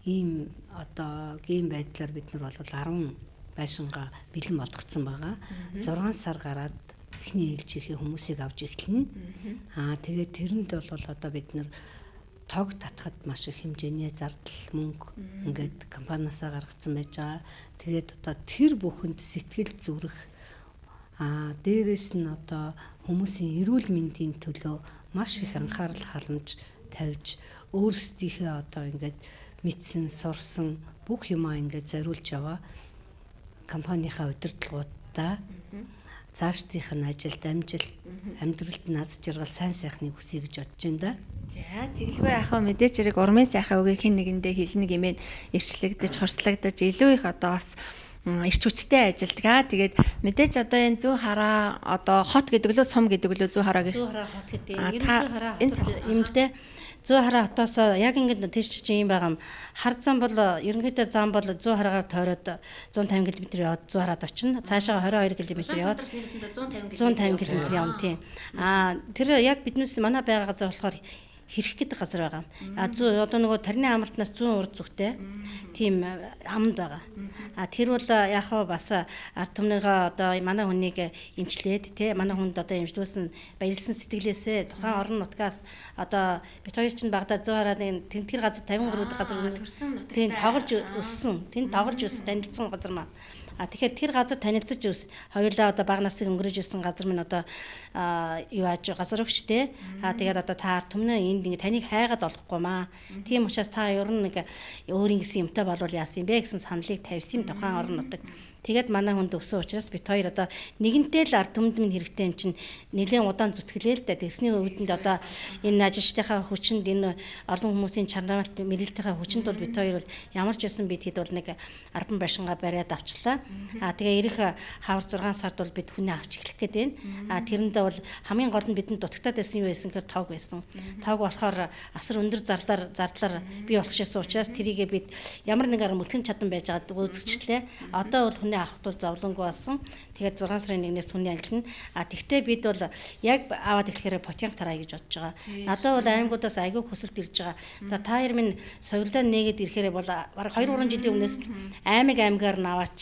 S2: ийм одоо ийм байдлаар бид нар бол 10 байшингаа бэлэн болгоцсон байгаа. 6 сар гараад эхний ээлжийнхээ хүмүүсийг авч эхэлнэ. Аа тэгээд тэрэнд бол одоо бид нар тог татхад маш их хэмжээний зардал мөнгө ингээд компаниасаа гаргацсан байж байгаа. Тэгээд одоо тэр бүхэнд сэтгэл зүрх, аа дээрээс нь одоо хүмүүсийн эрүүл мэндийн төлөө маш их анхаарал халамж тавьж, өөрсдийнхээ одоо ингээд мэдсэн, сурсан бүх юмаа ингээд зориулж яваа компанийнхаа удирдлагуудаа цаашдынх нь ажилд амжилт, амьдралд наз жаргал, сайн сайхныг хүсье гэж бодож байна да.
S1: За, тэгэлгүй яах вэ, мэдээч хэрэг урмын сайхан үгийг хэн нэгэндээ хэлнэ гэмээр эрчлэгдэж, хорслогдож илүү их одоо бас эрч хүчтэй ажилдгаа. Тэгээд мэдээч одоо энэ зүүн хараа одоо хот гэдэг лөө сум гэдэг лөө зүүн хараа гэж.
S4: Зүүн хараа хот гэдэг. Ер нь зүүн хараа хот юм л дээ. Зүүн хараа хотоос яг ингээд тийш чинь юм байгаа юм. Хар зам бол ерөнхийдөө зам бол зүүн хараагаар тойроод 150 км яваад зүүн хараад очино. Цаашаа 22 км яваад 150 км явна тийм. Аа тэр яг биднээс манай байгаа газар болохоор хэрэх гэдэг газар байгаа. А зүү одоо нөгөө тарны амралтнаас зүүн урд зүгтээ тийм амд байгаа. А тэр бол яг хаа бас ард түмнийгаа одоо манай хүнийг эмчлээд те манай хүнд одоо эмчлүүлсэн баярлсан сэтгэлээсээ тухайн орон нутгаас одоо бит хоёр чинь багада зүүн хараад тэр газар 53 дахь газар тийм тоглож өссөн. Тэнд тоглож өссөн танилцсан газар маа. А тэгэхээр тэр газар танилцаж өс хоёулаа одоо бага насыг өнгөрөөж ирсэн газар минь одоо юу ааж газар өгч те. А тэгээд одоо та ард түмнээ энд ингээ таныг хайгаад олохгүй маа. Тийм учраас та ер нь нэг өөрийн гэсэн юмтай болвол яасан юм бэ гэсэн саналыг тавьсан юм тухайн орон нутаг. Тэгээд манай хүнд өссөн учраас бит хоёр одоо нэгэнтэй л ард түмэнд минь хэрэгтэй юм чинь нэлээд удаан зүтгэлээ л дээ. Тэгсний өвдөнд одоо энэ ажилчдынхаа хүчинд, энэ олон хүмүүсийн чанарт мэрэлтийнхаа хүчинд бол бит хоёр бол ямар ч байсан бид хэд бол нэг 10 байшингаа бариад авчлаа. А тэгээ ирэх хавар 6 сард бол бид хүнээ авч эхлэх гээд байна. А тэрэндээ бол хамгийн гол нь бидэнд дутагтаад байсан юу байсан гэхээр тог байсан. Тог болохоор асар өндөр зардлаар бий болох шээсэн учраас тэрийгээ бид ямар нэг арга мөтлөн чадан байж байгаад гүйцэтгэлээ. Одоо бол хүний авах тул зовлонгүй болсон. Тэгээд 6 сарын 1-ээс хүний ангилна. А тэгтээ бид бол яг аваад эхлэхээр Потянг тараа гэж бодож байгаа. Надад бол аймагудаас айгүй хүсэлт ирж байгаа. За та хоёр минь совилдаа нээгээд ирэхээр бол бараг 2 3 жилийн өмнөөс аймаг аймгаар нь аваач.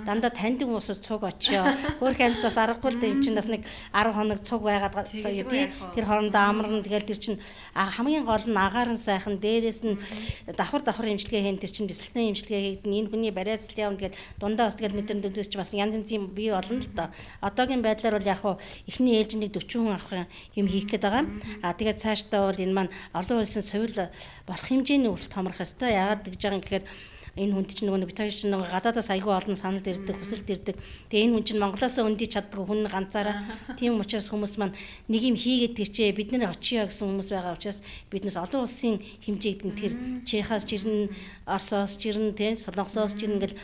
S4: Дандаа таньдаг хүмүүсээс цуг очио. Хөөх амьд бас аргагүй л дээ. Энд чинь бас нэг 10 хоног цуг байгаад тий. Тэр хоорондоо амарна. Тэгэл тэр чинь хамгийн гол нь агаар нь сайхан, дээрээс нь давхар имчилгээ хийн, тэр чинь бэлсэлтний имчилгээ хийгдэн, энэ хүний бариацлал явна тэгэл дундаа бас тэгэл нэгэн дүнзээс чи бас янз янзын бий болно л доо. Одоогийн байдлаар бол яг хуу эхний ээлжинд 40 хүн авах юм хийх гээд байгаа. А тэгээд цаашдаа бол энэ маань олон улсын совил болох хэмжээний үл томрох ёстой. Яагаад гэж байгаа юм гэхээр энэ хүнд чинь нөгөө бит хоёр чинь нөгөө гадаадаас айгүй олон санал ирдэг, хүсэлт ирдэг. Тэгээ энэ хүн чинь Монголоос өндий чаддгүй хүн ганцаараа. Тийм учраас хүмүүс маань нэг юм хийгээд гिचээ бид нэр очиё гэсэн хүмүүс байгаа учраас биднээс олон улсын хэмжээ гэдэг нь тэр Чехаас чирнэ, Оросоос чирнэ, тийм Солонгосоос чирнэ гэл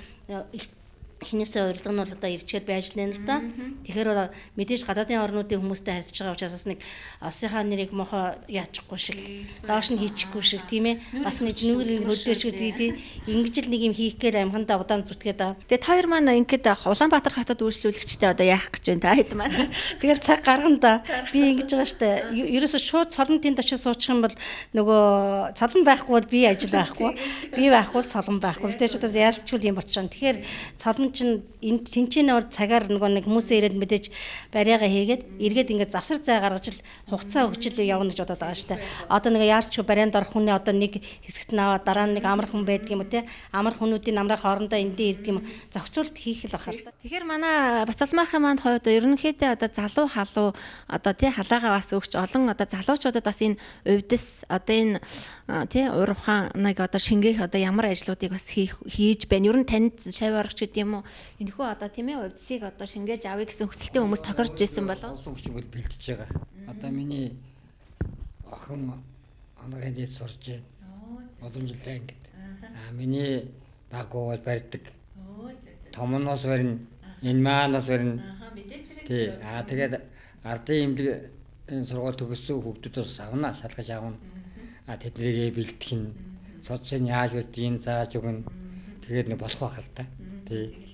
S4: Эхнээсээ урилга нь бол одоо ирчгээд байж лэн л да. Тэгэхээр бол мэдээж гадаадын орнуудын хүмүүстэй харьцаж байгаа учраас бас нэг улсынхаа нэрийг мохоо яачихгүй шиг, доош нь хийчихгүй шиг тийм ээ. Бас нэг нүүрийн хөдөөчгүй тий. Ингэж л нэг юм хийх гээл амхандаа удаан зүтгээд аа.
S1: Тэгээ та хоёр маань ингээд Улаанбаатар хотод үйлчлүүлэгчтэй одоо яах гэж байна та хэд маань.
S4: Тэгэл цаг гаргана да. Би ингэж байгаа штэ. Ерөөсө шууд цолон тэнд очиж суучих юм бол нөгөө цолон байхгүй бол би ажил байхгүй. Би байхгүй бол цолон байхгүй. Би ч одоо яалчгүй юм болчихсон. Тэгэхээр цолон чинь энэ тэнцэнэ бол цагаар нөгөө нэг хүмүүсээ ирээд мэдээж бариагаа хийгээд эргээд ингээд завсар зай гаргаж л хугацаа өгч л явна гэж бодоод байгаа шүү дээ. Одоо нэг яалчгүй барианд орох хүний одоо нэг хэсэгт нь аваад дараа нь нэг амар хүн байдаг юм уу те. Амар хүмүүдийн намраа хоорондоо эндээ ирдэг юм зохицуулт хийх л бахал.
S1: Тэгэхээр манай Бацалмаахын маань хувьд ерөнхийдөө одоо залуу халуу одоо тий халаагаа бас өгч олон одоо залуучуудад бас энэ увдис одоо энэ тий ур ухааныг одоо шингээх одоо ямар ажлуудыг бас хийж байна. Ер нь танд шавь орох гэдэг юм уу? Энэхүү одоо тийм ээ увдсыг одоо шингээж авъя гэсэн хүсэлтэй хүмүүс тохирч ирсэн болов.
S3: Олон хүчин бол бэлтэж байгаа. Одоо миний охин ангагийн дээд сурж байна. Уламжлалаа ингээд. Аа миний баг бол барьдаг. Том нь бас барина. Энэ маань бас барина. Тий. Аа тэгээд ардын эмнэлэг энэ сургууль төгссөн хүүхдүүд бас авна, шалгаж авна. Аа тэднийг бэлтгэх нь, судсын яаж үдгийг зааж өгнө. Тэгээд нэг болох байх л та. Тий.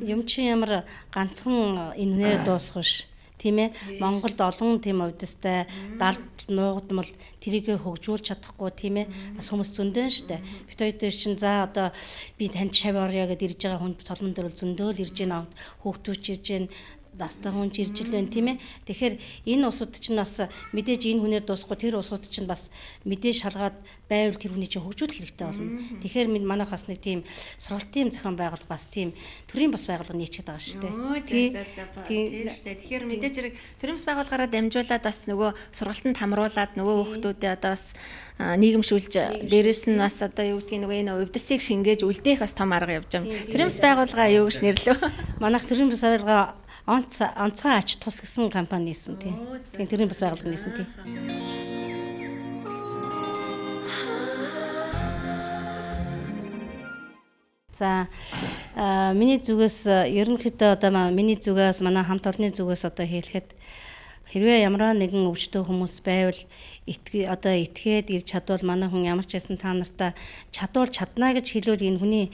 S4: Юм чи ямар ганцхан энэ хүнээр дуусах биш. Тийм ээ. Монголд олон тийм увдистай далд нуугдмал тэрийгэ хөгжүүлж чадахгүй тийм ээ. Бас хүмүүс зөндөөн штэ. Бит хоёр дээр чинь за одоо би танд шав орё гэдээ ирж байгаа хүн соломон дээр бол зөндөөл ирж байна. Хүүхдүүч ирж байна. Дастай хүн ч ирж л байна тийм ээ. Тэгэхээр энэ улсууд чинь бас мэдээж энэ хүнээр дуусахгүй тэр улсууд чинь бас мэдээж шалгаад байвал тэр хүний чинь хөгжүүлэх хэрэгтэй болно. Тэгэхээр манайх бас нэг тийм сургалтын зохион байгуулалт бас тийм төрийн бас байгууллага нийцээд байгаа шүү
S1: дээ. Тийм шүү дээ. Тэгэхээр мэдээж хэрэг төрийн бас байгууллагаараа дамжуулаад бас нөгөө сургалтанд хамруулад нөгөө хүүхдүүдэд одоо бас нийгэмшүүлж дээрэс нь бас одоо юу гэдгийг нөгөө энэ увдисыг шингээж үлдээх бас том арга явж байгаа. Төрийн бас байгууллага юу гэж нэрлэв?
S4: Манайх төрийн бас байгууллага онцгой ач тус гэсэн компани нээсэн тийм. Тийм төрийн бас байгууллага нээсэн тийм. За миний зүгээс ерөнхийдөө одоо миний зүгээс манай хамт олонны зүгээс одоо хэлэхэд хэрвээ ямар нэгэн өвчтөе хүмүүс байвал одоо итгээд ирж чадвал манай хүн ямар ч байсан та нартай чадвал чадна гэж хэлвэл энэ хүний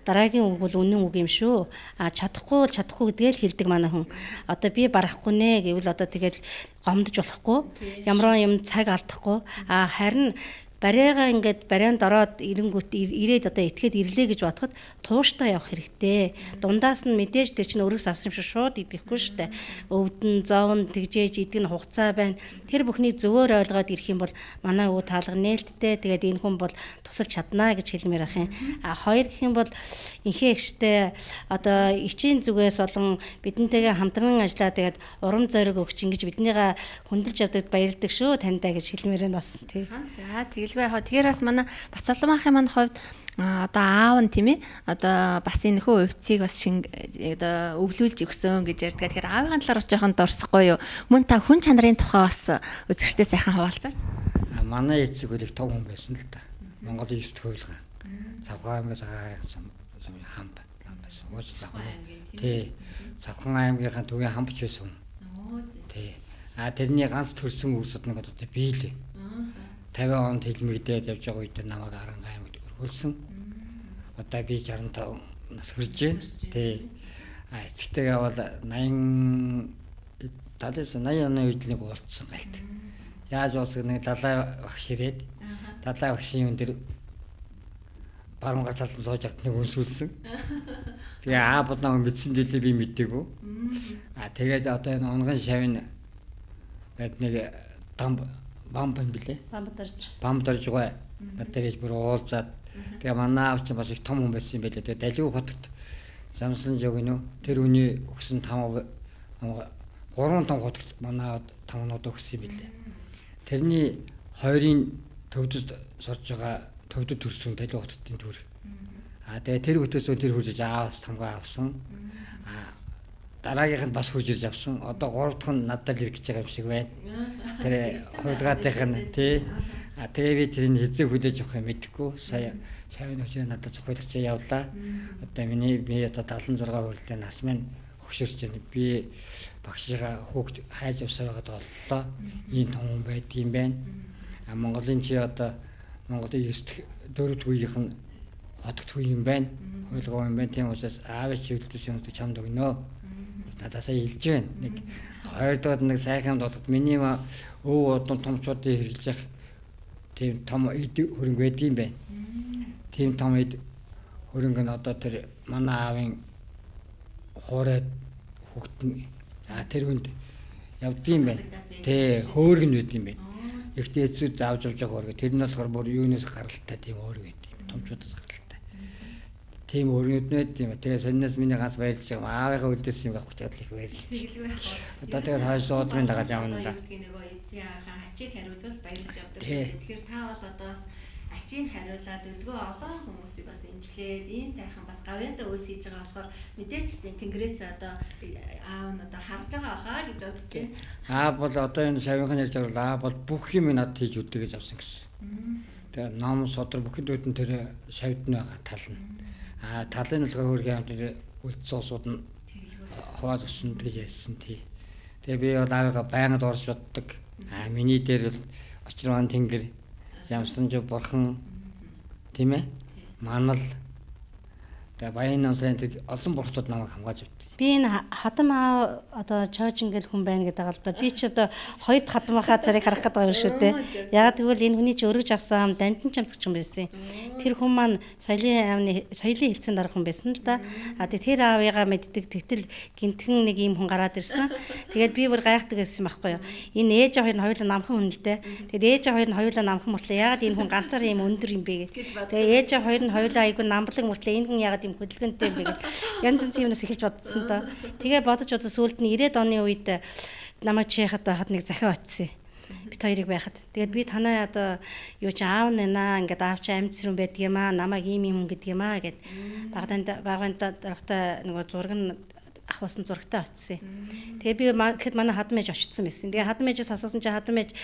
S4: дараагийн үг бол үнэн үг юм шүү. А чадахгүй бол чадахгүй гэдгээ л хэлдэг манай хүн. Одоо би барахгүй нэ гэвэл одоо тэгэл гомдож болохгүй. Ямар юм цаг алдахгүй. А харин бариагаа ингээд барианд ороод ирэнгүүт ирээд одоо итгээд ирлээ гэж бодоход тууштай явах хэрэгтэй. Дундаас нь мэдээж тэр чинь өргөс авсан юм шиг шууд идэхгүй шүү дээ. Өвдөн, зовн, тэгжээж идэх нь хугацаа байна. Тэр бүхнийг зөвөр ойлгоод ирэх юм бол манай өвөө таалга нээлттэй. Тэгээд энэ хүн бол тусалж чаднаа гэж хэлмээр ах юм. А хоёр гэх юм бол инхээ эгчтэй одоо ичийн зүгээс болон бидэнтэйгээ хамтран ажиллаа тэгээд урам зориг өгч ингэж биднийгээ хөндлөж явдагд баярлдаг шүү таньдаа гэж хэлмээр нь бас тий.
S1: За тэгэл тэгэхээр бас манай Бацалмаахын маань хувьд одоо аав нь тийм ээ одоо бас энэ хөө увцыг бас одоо өвлүүлж өгсөн гэж ярьдаг. Тэгэхээр аавын талаар бас жоохон дурсахгүй юу? Мөн та хүн чанарын тухай бас үзэгчдээ сайхан хуваалцаач.
S3: Манай эцэг бол их том хүн байсан л та. Монгол 9 дэх хувилгаа. Цавхан аймгийн цагаарын сум хамб байсан. Ууч Завхан. Тий. Цавхан аймгийнхаа төвийн хамбч байсан. Тий. А тэрний ганц төрсөн үр нэг одоо би л. 50 онд хэлмэгдээд явж байгаа үед намайг Аранга аймагт өргүүлсэн. Одоо би 65 нас хүрж байна. Тий. А эцэгтэйгээ бол 80 79 80 оны үед л нэг уулзсан галт. Яаж уулзах нэг далай багш ирээд далай багшийн юм дээр баруун гар талд сууж хат нэг үнсүүлсэн. Тэгээ аа болон мэдсэн зүйлээ би мэдээгүй. А тэгээд одоо энэ унган шавь гээд нэг дам бамб юм билээ. Бамб дарж байгаа. Надад ирж бүр уулзаад тэгээ манай аав чинь бас их том хүн байсан юм байлээ. Тэгээ Далиу хотод замсан жог нөө тэр хүний өгсөн там 3 том хотод манай аав тамнууд өгсөн юм билээ. Тэрний хоёрын төвдөд сурж байгаа төвдөд төрсөн Далиу хотын төр. А тэгээ тэр хөтөөсөө тэр хурж аавас тамгаа авсан. А дараагийнх нь бас хурж ирж авсан. Одоо гурав дахь нь надад л ирэх гэж байгаа юм шиг байна. Тэр хувилгаатынх нь тий. А тэгээ би тэрийг хэзээ хүлээж авах юм мэдэхгүй. Сая шавын хүчээр надад зохиолч явлаа. Одоо миний би одоо 76 хүрлээ нас маань хөшөрч байна. Би багшигаа хүүхд хайж явсаар байгаад оллоо. Ийм том хүн байдгийм байна. А Монголын чи одоо Монголын 9 дэх 4 дэх үеийнх нь хотогт үе юм байна. Хуйлгаа юм байна. Тийм учраас аав чи үлдсэн юм чамд өгнө. Надаас илж байна. Нэг хоёр дахь нэг сайхан юм бодоход миний өв одон томчуудыг хэрэглэж явах тийм том эд хөрөнгө байдгийм байна. Тийм том эд хөрөнгө нь одоо тэр манай аавын хуурай хүүхэд нь тэр хүнд явдгийм байна. Тэ хөөрг нь байдгийм байна. Ихтэй эцүүд авч явж байгаа хөргө. Тэр нь болохоор бүр юунаас гаралтай тийм хөөрг байд юм. Томчуудаас гаралтай. Тийм хөргөд нь байд юм. Тэгээ сонноос миний ганц баярлж байгаа. Аавынхаа үлдээсэн юм авах гэж их баярлж. Одоо тэгээд хойш суудрын дагаад явна да.
S1: Нөгөө ачийг хариулвал баярлж явдаг. Тэгэхээр та бол одоо бас ачийг хариулаад өдгөө олон хүмүүсийг бас имжлээд ийм сайхан бас гавьяатай үйлс хийж байгаа болохоор мэдээч тэнгэрээс одоо аав нь одоо харж байгаа хаа гэж бодож байна.
S3: Аа бол одоо энэ шавынхан ярьж байгаа бол аа бол бүх юм надад хийж өгдөг гэж авсан гэсэн. Тэгээ ном содар бүхэн дүүд нь тэр шавьд нь байгаа тал нь. Аа талын болохоор хөргийн амт тэр үлдсэн усууд нь хувааж авсан гэж ярьсан тий. Тэгээ би бол аавыгаа байнга дуурч боддог. Аа миний дээр бол очирван тэнгэр Ямсанж бурхан тийм ээ манал тэгээ баян намсрын тэр олон бурхтууд намайг хамгааж авдаг.
S4: Би энэ хадам аав одоо чоожин гэл хүн байна гэдэг байгаа л да. Би ч одоо хоёр дахь хадамхаа царыг харах гэдэг юм шүү дээ. Ягаад гэвэл энэ хүний чи өргөж авсан ам дамжин чамцгч хүн байсан. Тэр хүн маань соёлын аавны соёлын хэлцэн дарга хүн байсан л да. А тэр аавыгаа мэддэг. Тэгтэл гинтхэн нэг ийм хүн гараад ирсэн. Тэгээд би бүр гайхдаг байсан байхгүй юу. Энэ ээж хоёр нь хоёулаа намхан хүн л дээ. Тэгээд ээж хоёр нь хоёулаа намхан мөртлөө ягаад энэ хүн ганцаар ийм өндөр юм бэ гэд. Тэгээд ээж хоёр нь хоёулаа айгүй намблаг мөртлөө энэ хүн ягаад ийм хөдөлгөөнтэй юм бэ гэд. Янз янзын юмнаас эхэлж бодсон. Тэгээ бодож бодож сүүлд нь 90-ад оны үед намайг чийхад байхад нэг захиа очсон. Бит хоёрыг байхад. Тэгээд би танай одоо юу чи аав нэ ингээд аав чи амьд сэрүүн байдаг юм аа. Намайг ийм юм гэдэг юм аа гэд. Багаанд багаанд даргатай нөгөө зураг нь ах басан зурагтай очсон. Тэгээ би тэгэхэд манай хадам ээж очсон байсан. Тэгээ хадам ээжээс асуусан чи хадам ээж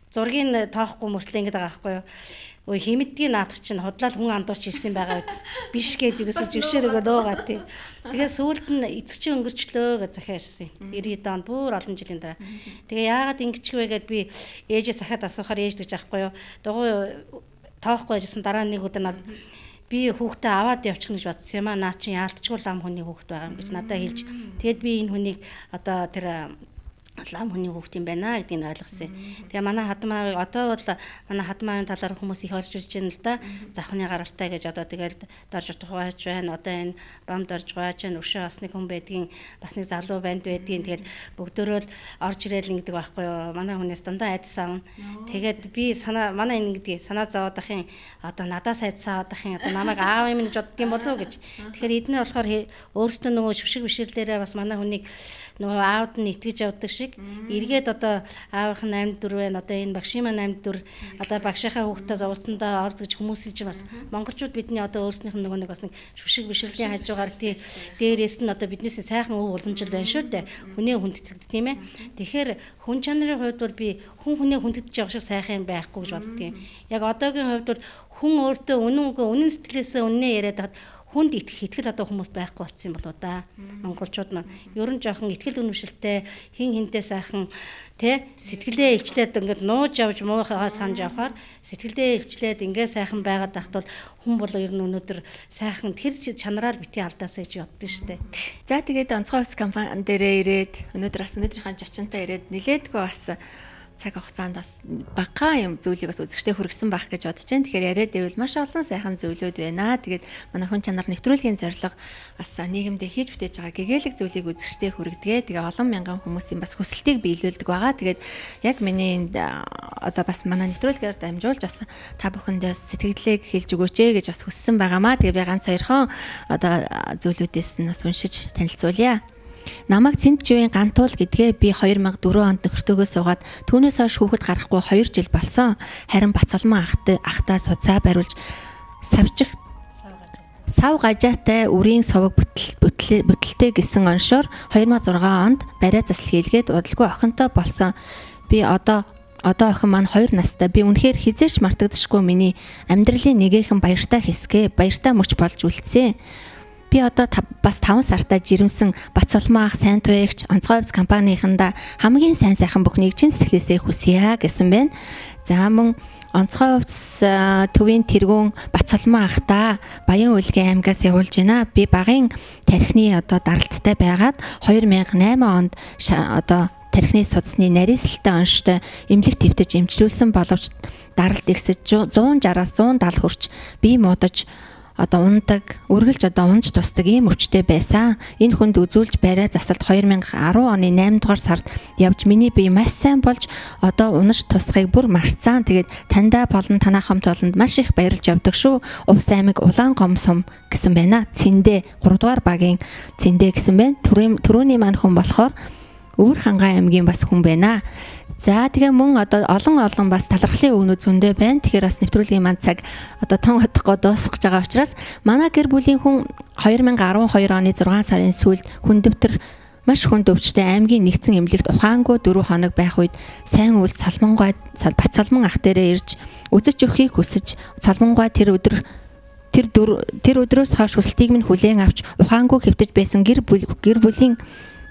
S4: зургийг тоохгүй мөртлөө ингээд байгаа байхгүй юу? Ой хэмэдгийн наадах чинь худлаад хүн андуурч ирсэн байгаа биз. Биш гээд ерөөсөө зөвшөөрөгөө нуугаа тий. Тэгээ сүүлд нь эцэг чинь өнгөрчлөө гэж захиа ирсэн. 90 онд бүр олон жилийн дараа. Тэгээ яагаад ингэчихвэ гэд би ээжээ захиад асуухаар ээж гэж аахгүй юу. Дугуй тоохгүй байжсэн дараа нэг удаа надад би хүүхдээ аваад явчих гэж бодсон юм аа. Наа чинь яалтчгүй лам хүний хүүхэд байгаа юм гэж надад хэлж. Тэгэд би энэ хүнийг одоо тэр лам хүний хүүхд юм байна гэдгийг ойлгосон. Тэгээ манай хадам аавыг одоо бол манай хадам аавын талаар хүмүүс их орж ирж байна л да. Завхны гаралтай гэж одоо тэгэл дорж утгаач байна. Одоо энэ бам дорж гооч байна. Өшөө бас нэг хүн байдгийн бас нэг залуу банд байдгийн. Тэгэл бүгдөрөө л орж ирээл ингэдэг байхгүй юу. Манай хүнээс дандаа айдас авна. Тэгээд би санаа манай энэ гэдгийг санаа зовоод ахын одоо надаас айдас аваад ахын одоо намайг аав юм гэж боддгийм болов уу гэж. Тэгэхээр эдний болохоор өөрсдөө нөгөө шүшиг бишрлээрээ бас манай хүнийг нөгөө аавд нь итгэж явдаг шиг эргээд одоо аавынх нь амьд дүр байна. Одоо энэ багшийн маань амьд дүр одоо багшийнхаа хүүхдээс уулзсандаа орз гэж хүмүүсийн чинь бас монголчууд бидний одоо өөрснийх нь нөгөө нэг бас нэг шүшиг бишрлийн хажуугаар тий дээрээс нь одоо биднээс сайхан өв уламжил байна шүү дээ. Хүнээ хүндэтгэдэг тийм ээ. Тэгэхээр хүн чанарын хувьд бол би хүн хүнээ хүндэтгэж байгаа шиг сайхан юм байхгүй гэж боддог юм. Яг одоогийн хувьд бол хүн өөртөө үнэн үгүй үнэн сэтгэлээсээ үннээ яриад байхад хүнд итгэх итгэл одоо хүмүүст байхгүй болсон юм болоо да. Монголчууд маань ер нь жоохон итгэл үнэмшилтэй хин хинтээ сайхан тэ сэтгэлдээ илчлээд ингээд нууж явж муухайгаа санаж явахаар сэтгэлдээ илчлээд ингээд сайхан байгаад байхад бол хүн бол ер нь өнөөдөр сайхан тэр чанараар битгий алдаасаа гэж боддоо штэ.
S1: За тэгээд онцгой ус компани дээрээ ирээд өнөөдөр бас өнөөдрийнхээ зочинтой ирээд нилээдгүй бас цаг хугацаанд бас багахан юм зүйлийг бас үзэгчтэй хүргэсэн байх гэж бодож байна. Тэгэхээр яриад байвал маш олон сайхан зүйлүүд байна. Тэгээд манай хүн чанар нэвтрүүлгийн зорилго бас нийгэмдээ хийж бүтээж байгаа гэгээлэг зүйлийг үзэгчтэй хүргэдэг. Тэгээ олон мянган хүмүүсийн бас хүсэлтийг биелүүлдэг байгаа. Тэгээд яг миний энд одоо бас манай нэвтрүүлгээр дамжуулж бас та бүхэндээ сэтгэлдлийг хэлж өгөөч ээ гэж бас хүссэн байгаамаа. Тэгээ би ганц хоёрхон одоо зүйлүүдээс нь бас уншиж танилцуулъя. Намайг Цэнд живийн гантуул гэдгээ би 2004 онд нөхөртөөгөө суугаад түүнээс хойш хүүхэд гарахгүй 2 жил болсон. Харин Бацолмон ахтаа судсаа бариулж савчих сав гажаатай үрийн суваг бүтэлтэй гэсэн оншоор 2006 онд бариа засал хийлгээд удалгүй охинтой болсон. Би одоо Одоо охин маань 2 настай. Би үнэхээр хизээч мартагдашгүй миний амьдралын нэгэхэн баяртай хэсгээ, баяртай мөч болж үлдсэн. Би одоо бас 5 сартаа жирэмсэн Бацолмоо ах сайн туягч Онцгой хувьц компанийнхандаа хамгийн сайн сайхан бүхнийг чин сэтгэлээсээ хүсье гэсэн байна. За мөн Онцгой хувьц төвийн тэргүүн Бацолмоо ахтаа Баян үйлгийн аймгаас явуулж байна. Би багын тархины одоо даралттай байгаад 2008 онд одоо тархины судасны нарийсалтай онштой эмнэлэг твтэж эмчлүүлсэн боловч даралт ихсэж 160-аас 170 хүрч бие муудаж одоо ундаг, үргэлж одоо унж тусдаг ийм өвчтэй байсан. Энэ хүнд үзүүлж барай засалт 2010 оны 8 дугаар сард явж миний бие маш сайн болж одоо унаж тусахыг бүр марцсан. Тэгээд таньдаа болон танаа хамт олонд маш их баярлж явдаг шүү. Увс аймаг Улаан гом сум гэсэн байна. Цэндэ 3 дугаар багийн Цэндэ гэсэн байна. Түрүүний маань хүн болохоор Өвөр хангай аймгийн бас хүн байна. За тэгээ мөн одоо олон олон бас талархлын өгнүүд зөндөө байна. Тэгэхээр бас нэвтрүүлгийн маань цаг одоо тун удахгүй дуусах гэж байгаа учраас манай гэр бүлийн хүн 2012 оны 6 сарын сүүлд хүндөвтөр маш хүнд өвчтэй аймгийн нэгдсэн эмнэлэгт ухаангүй 4 хоног байх үед сайн үйл Соломонгой Бат Соломон ах дээрээ ирж үзэж өгөхийг хүсэж Соломонгой тэр өдрөөс хойш хүсэлтийг минь хүлээн авч ухаангүй хэвтэж байсан гэр бүлийн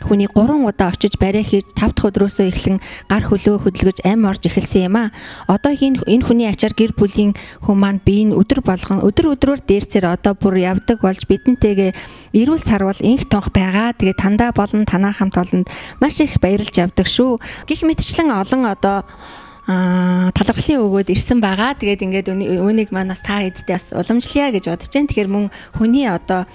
S1: хүний 3 удаа очиж барай хийж 5 дахь өдрөөсөө эхлэн гар хөлөө хөдөлгөж ам орж эхэлсэн юм а. Одоо энэ хүний ачаар гэр бүлийн хүн маань бие нь өдөр болгон өдөр өдрөөр дээрцээр одоо бүр явдаг болж бидэнтэйгээ эрүүл сарвал инх тунх байгаа. Тэгээ тандаа болон танаа хамт олонд маш их баярлж явдаг шүү. Гэх мэтчлэн олон одоо талархлын өгөөд ирсэн байгаа. Тэгээд ингээд үүнийг маань бас та хэдтэй бас уламжлая гэж бодож байна. Тэгэхээр мөн хүний одоо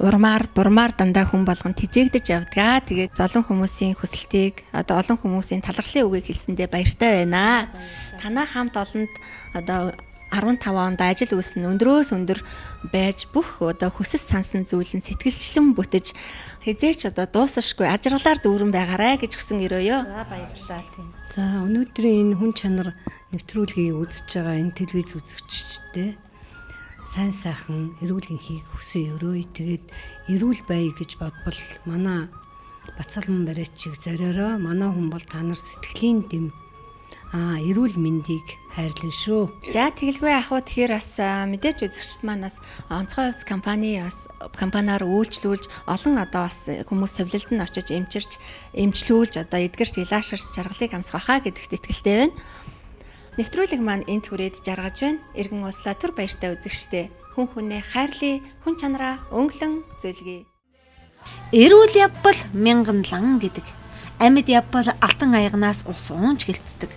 S1: урмаар бурмаар дандаа хүн болгон тэжээгдэж явдгаа. Тэгээд олон хүмүүсийн хүсэлтийг одоо олон хүмүүсийн талархлын үгийг хэлсэндээ баяртай байна. Танаа хамт олонд одоо 15 онд ажил үйлсэн өндрөөс өндөр байж бүх одоо хүсэл сансан зүйл нь сэтгэлчлэн бүтэж хизээч одоо дуусашгүй ажиргалаар дүүрэн байгаарай гэж хүсэн өрөөё.
S4: За баярлалаа тийм.
S2: За өнөөдрийн энэ хүн чанар нэвтрүүлгийг үзэж байгаа энэ телевиз үзэгчдээ сайн сайхан эрүүл энхийг хүсэн өрөөе. Тэгээд эрүүл бай гэж бодбол манай Бацалман барайчийг зориороо. Манай хүн бол та нар сэтгэлийн дэм эрүүл мэндийг хайрлана шүү.
S1: За тэгэлгүй ах уу, тэгэхээр бас мэдээж үзэгчд маань бас Онцгой хувьц компани бас компаниар үйлчлүүлж олон одоо бас хүмүүс совилолд нь очиж эмчирч эмчлүүлж одоо эдгэрч илааширч жаргалыг амсах байхаа гэдэгт итгэлтэй байна. Нэвтрүүлэг маань энд хүрээд жаргаж байна. Иргэн ууслаа түр баяртай үзэгчдээ. Хүн хүнээ хайрлаа, хүн чанараа өнгөлөн зөлгий.
S5: Эрүүл явбал мянган лан гэдэг. Амьд явбал алтан аягнаас ус уунч гэлцдэг.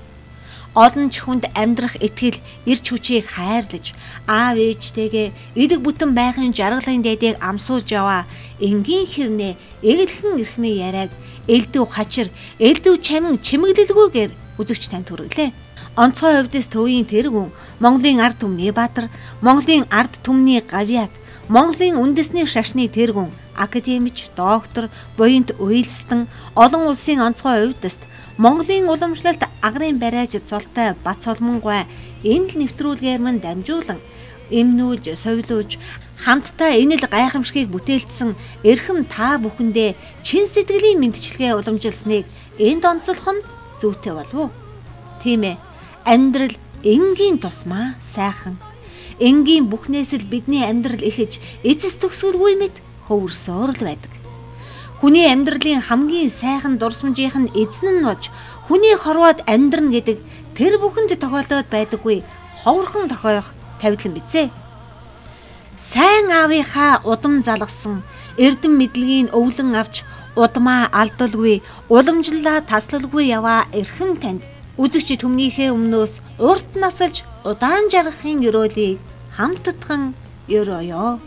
S5: Олон ч хүнд амьдрах итгэл, эрч хүчийг хайрлаж, аав ээжтэйгээ эдэг бүтэн байхын жаргалын дээдийг амсууж яваа энгийн хэрнээ эгэлхэн эрхмийн яриаг элдв хачир, элдв чамин чимэглэлгүйгээр үзэгч танд хүргэлээ. Онцгой хувьдас төвийн тэргүүн, Монголын ард түмний баатар, Монголын ард түмний гавьяат, Монголын үндэсний шашны тэргүүн, академич, доктор, буянт уйлстан, олон улсын онцгой хувьдаст Монголын уламжлалт агрын барайж цолтой Бат Соломонгой энэ л нэвтрүүлгээр мань дамжуулан эмнүүлж, совилуулж хамтдаа энэ л гайхамшигыг бүтээлцсэн эрхэм та бүхэндээ чин сэтгэлийн мэндчилгээ уламжилсныг энд онцлох нь зүйтэй болов уу? Тийм ээ. Амьдрал энгийн тусмаа сайхан. Энгийн бүхнээс л бидний амьдрал эхэж эцэс төгсгөлгүй мэт хөвөрсөөр л байдаг. Хүний амьдралын хамгийн сайхан дурсамжийнх нь эзэн нь болж хүний хорвоод амьдрна гэдэг тэр бүхэнд тохиолдоод байдаггүй ховорхон тохиолох тавилан бизээ. Сайн аавынхаа удам залгасан эрдэм мэдлэгийг өвлөн авч удмаа алдалгүй уламжлалаа таслалгүй яваа эрхэм танд үзэгч түмнийхээ өмнөөс урт насалж удаан жаргахын өрөөлийг хамтдхан өрөөё.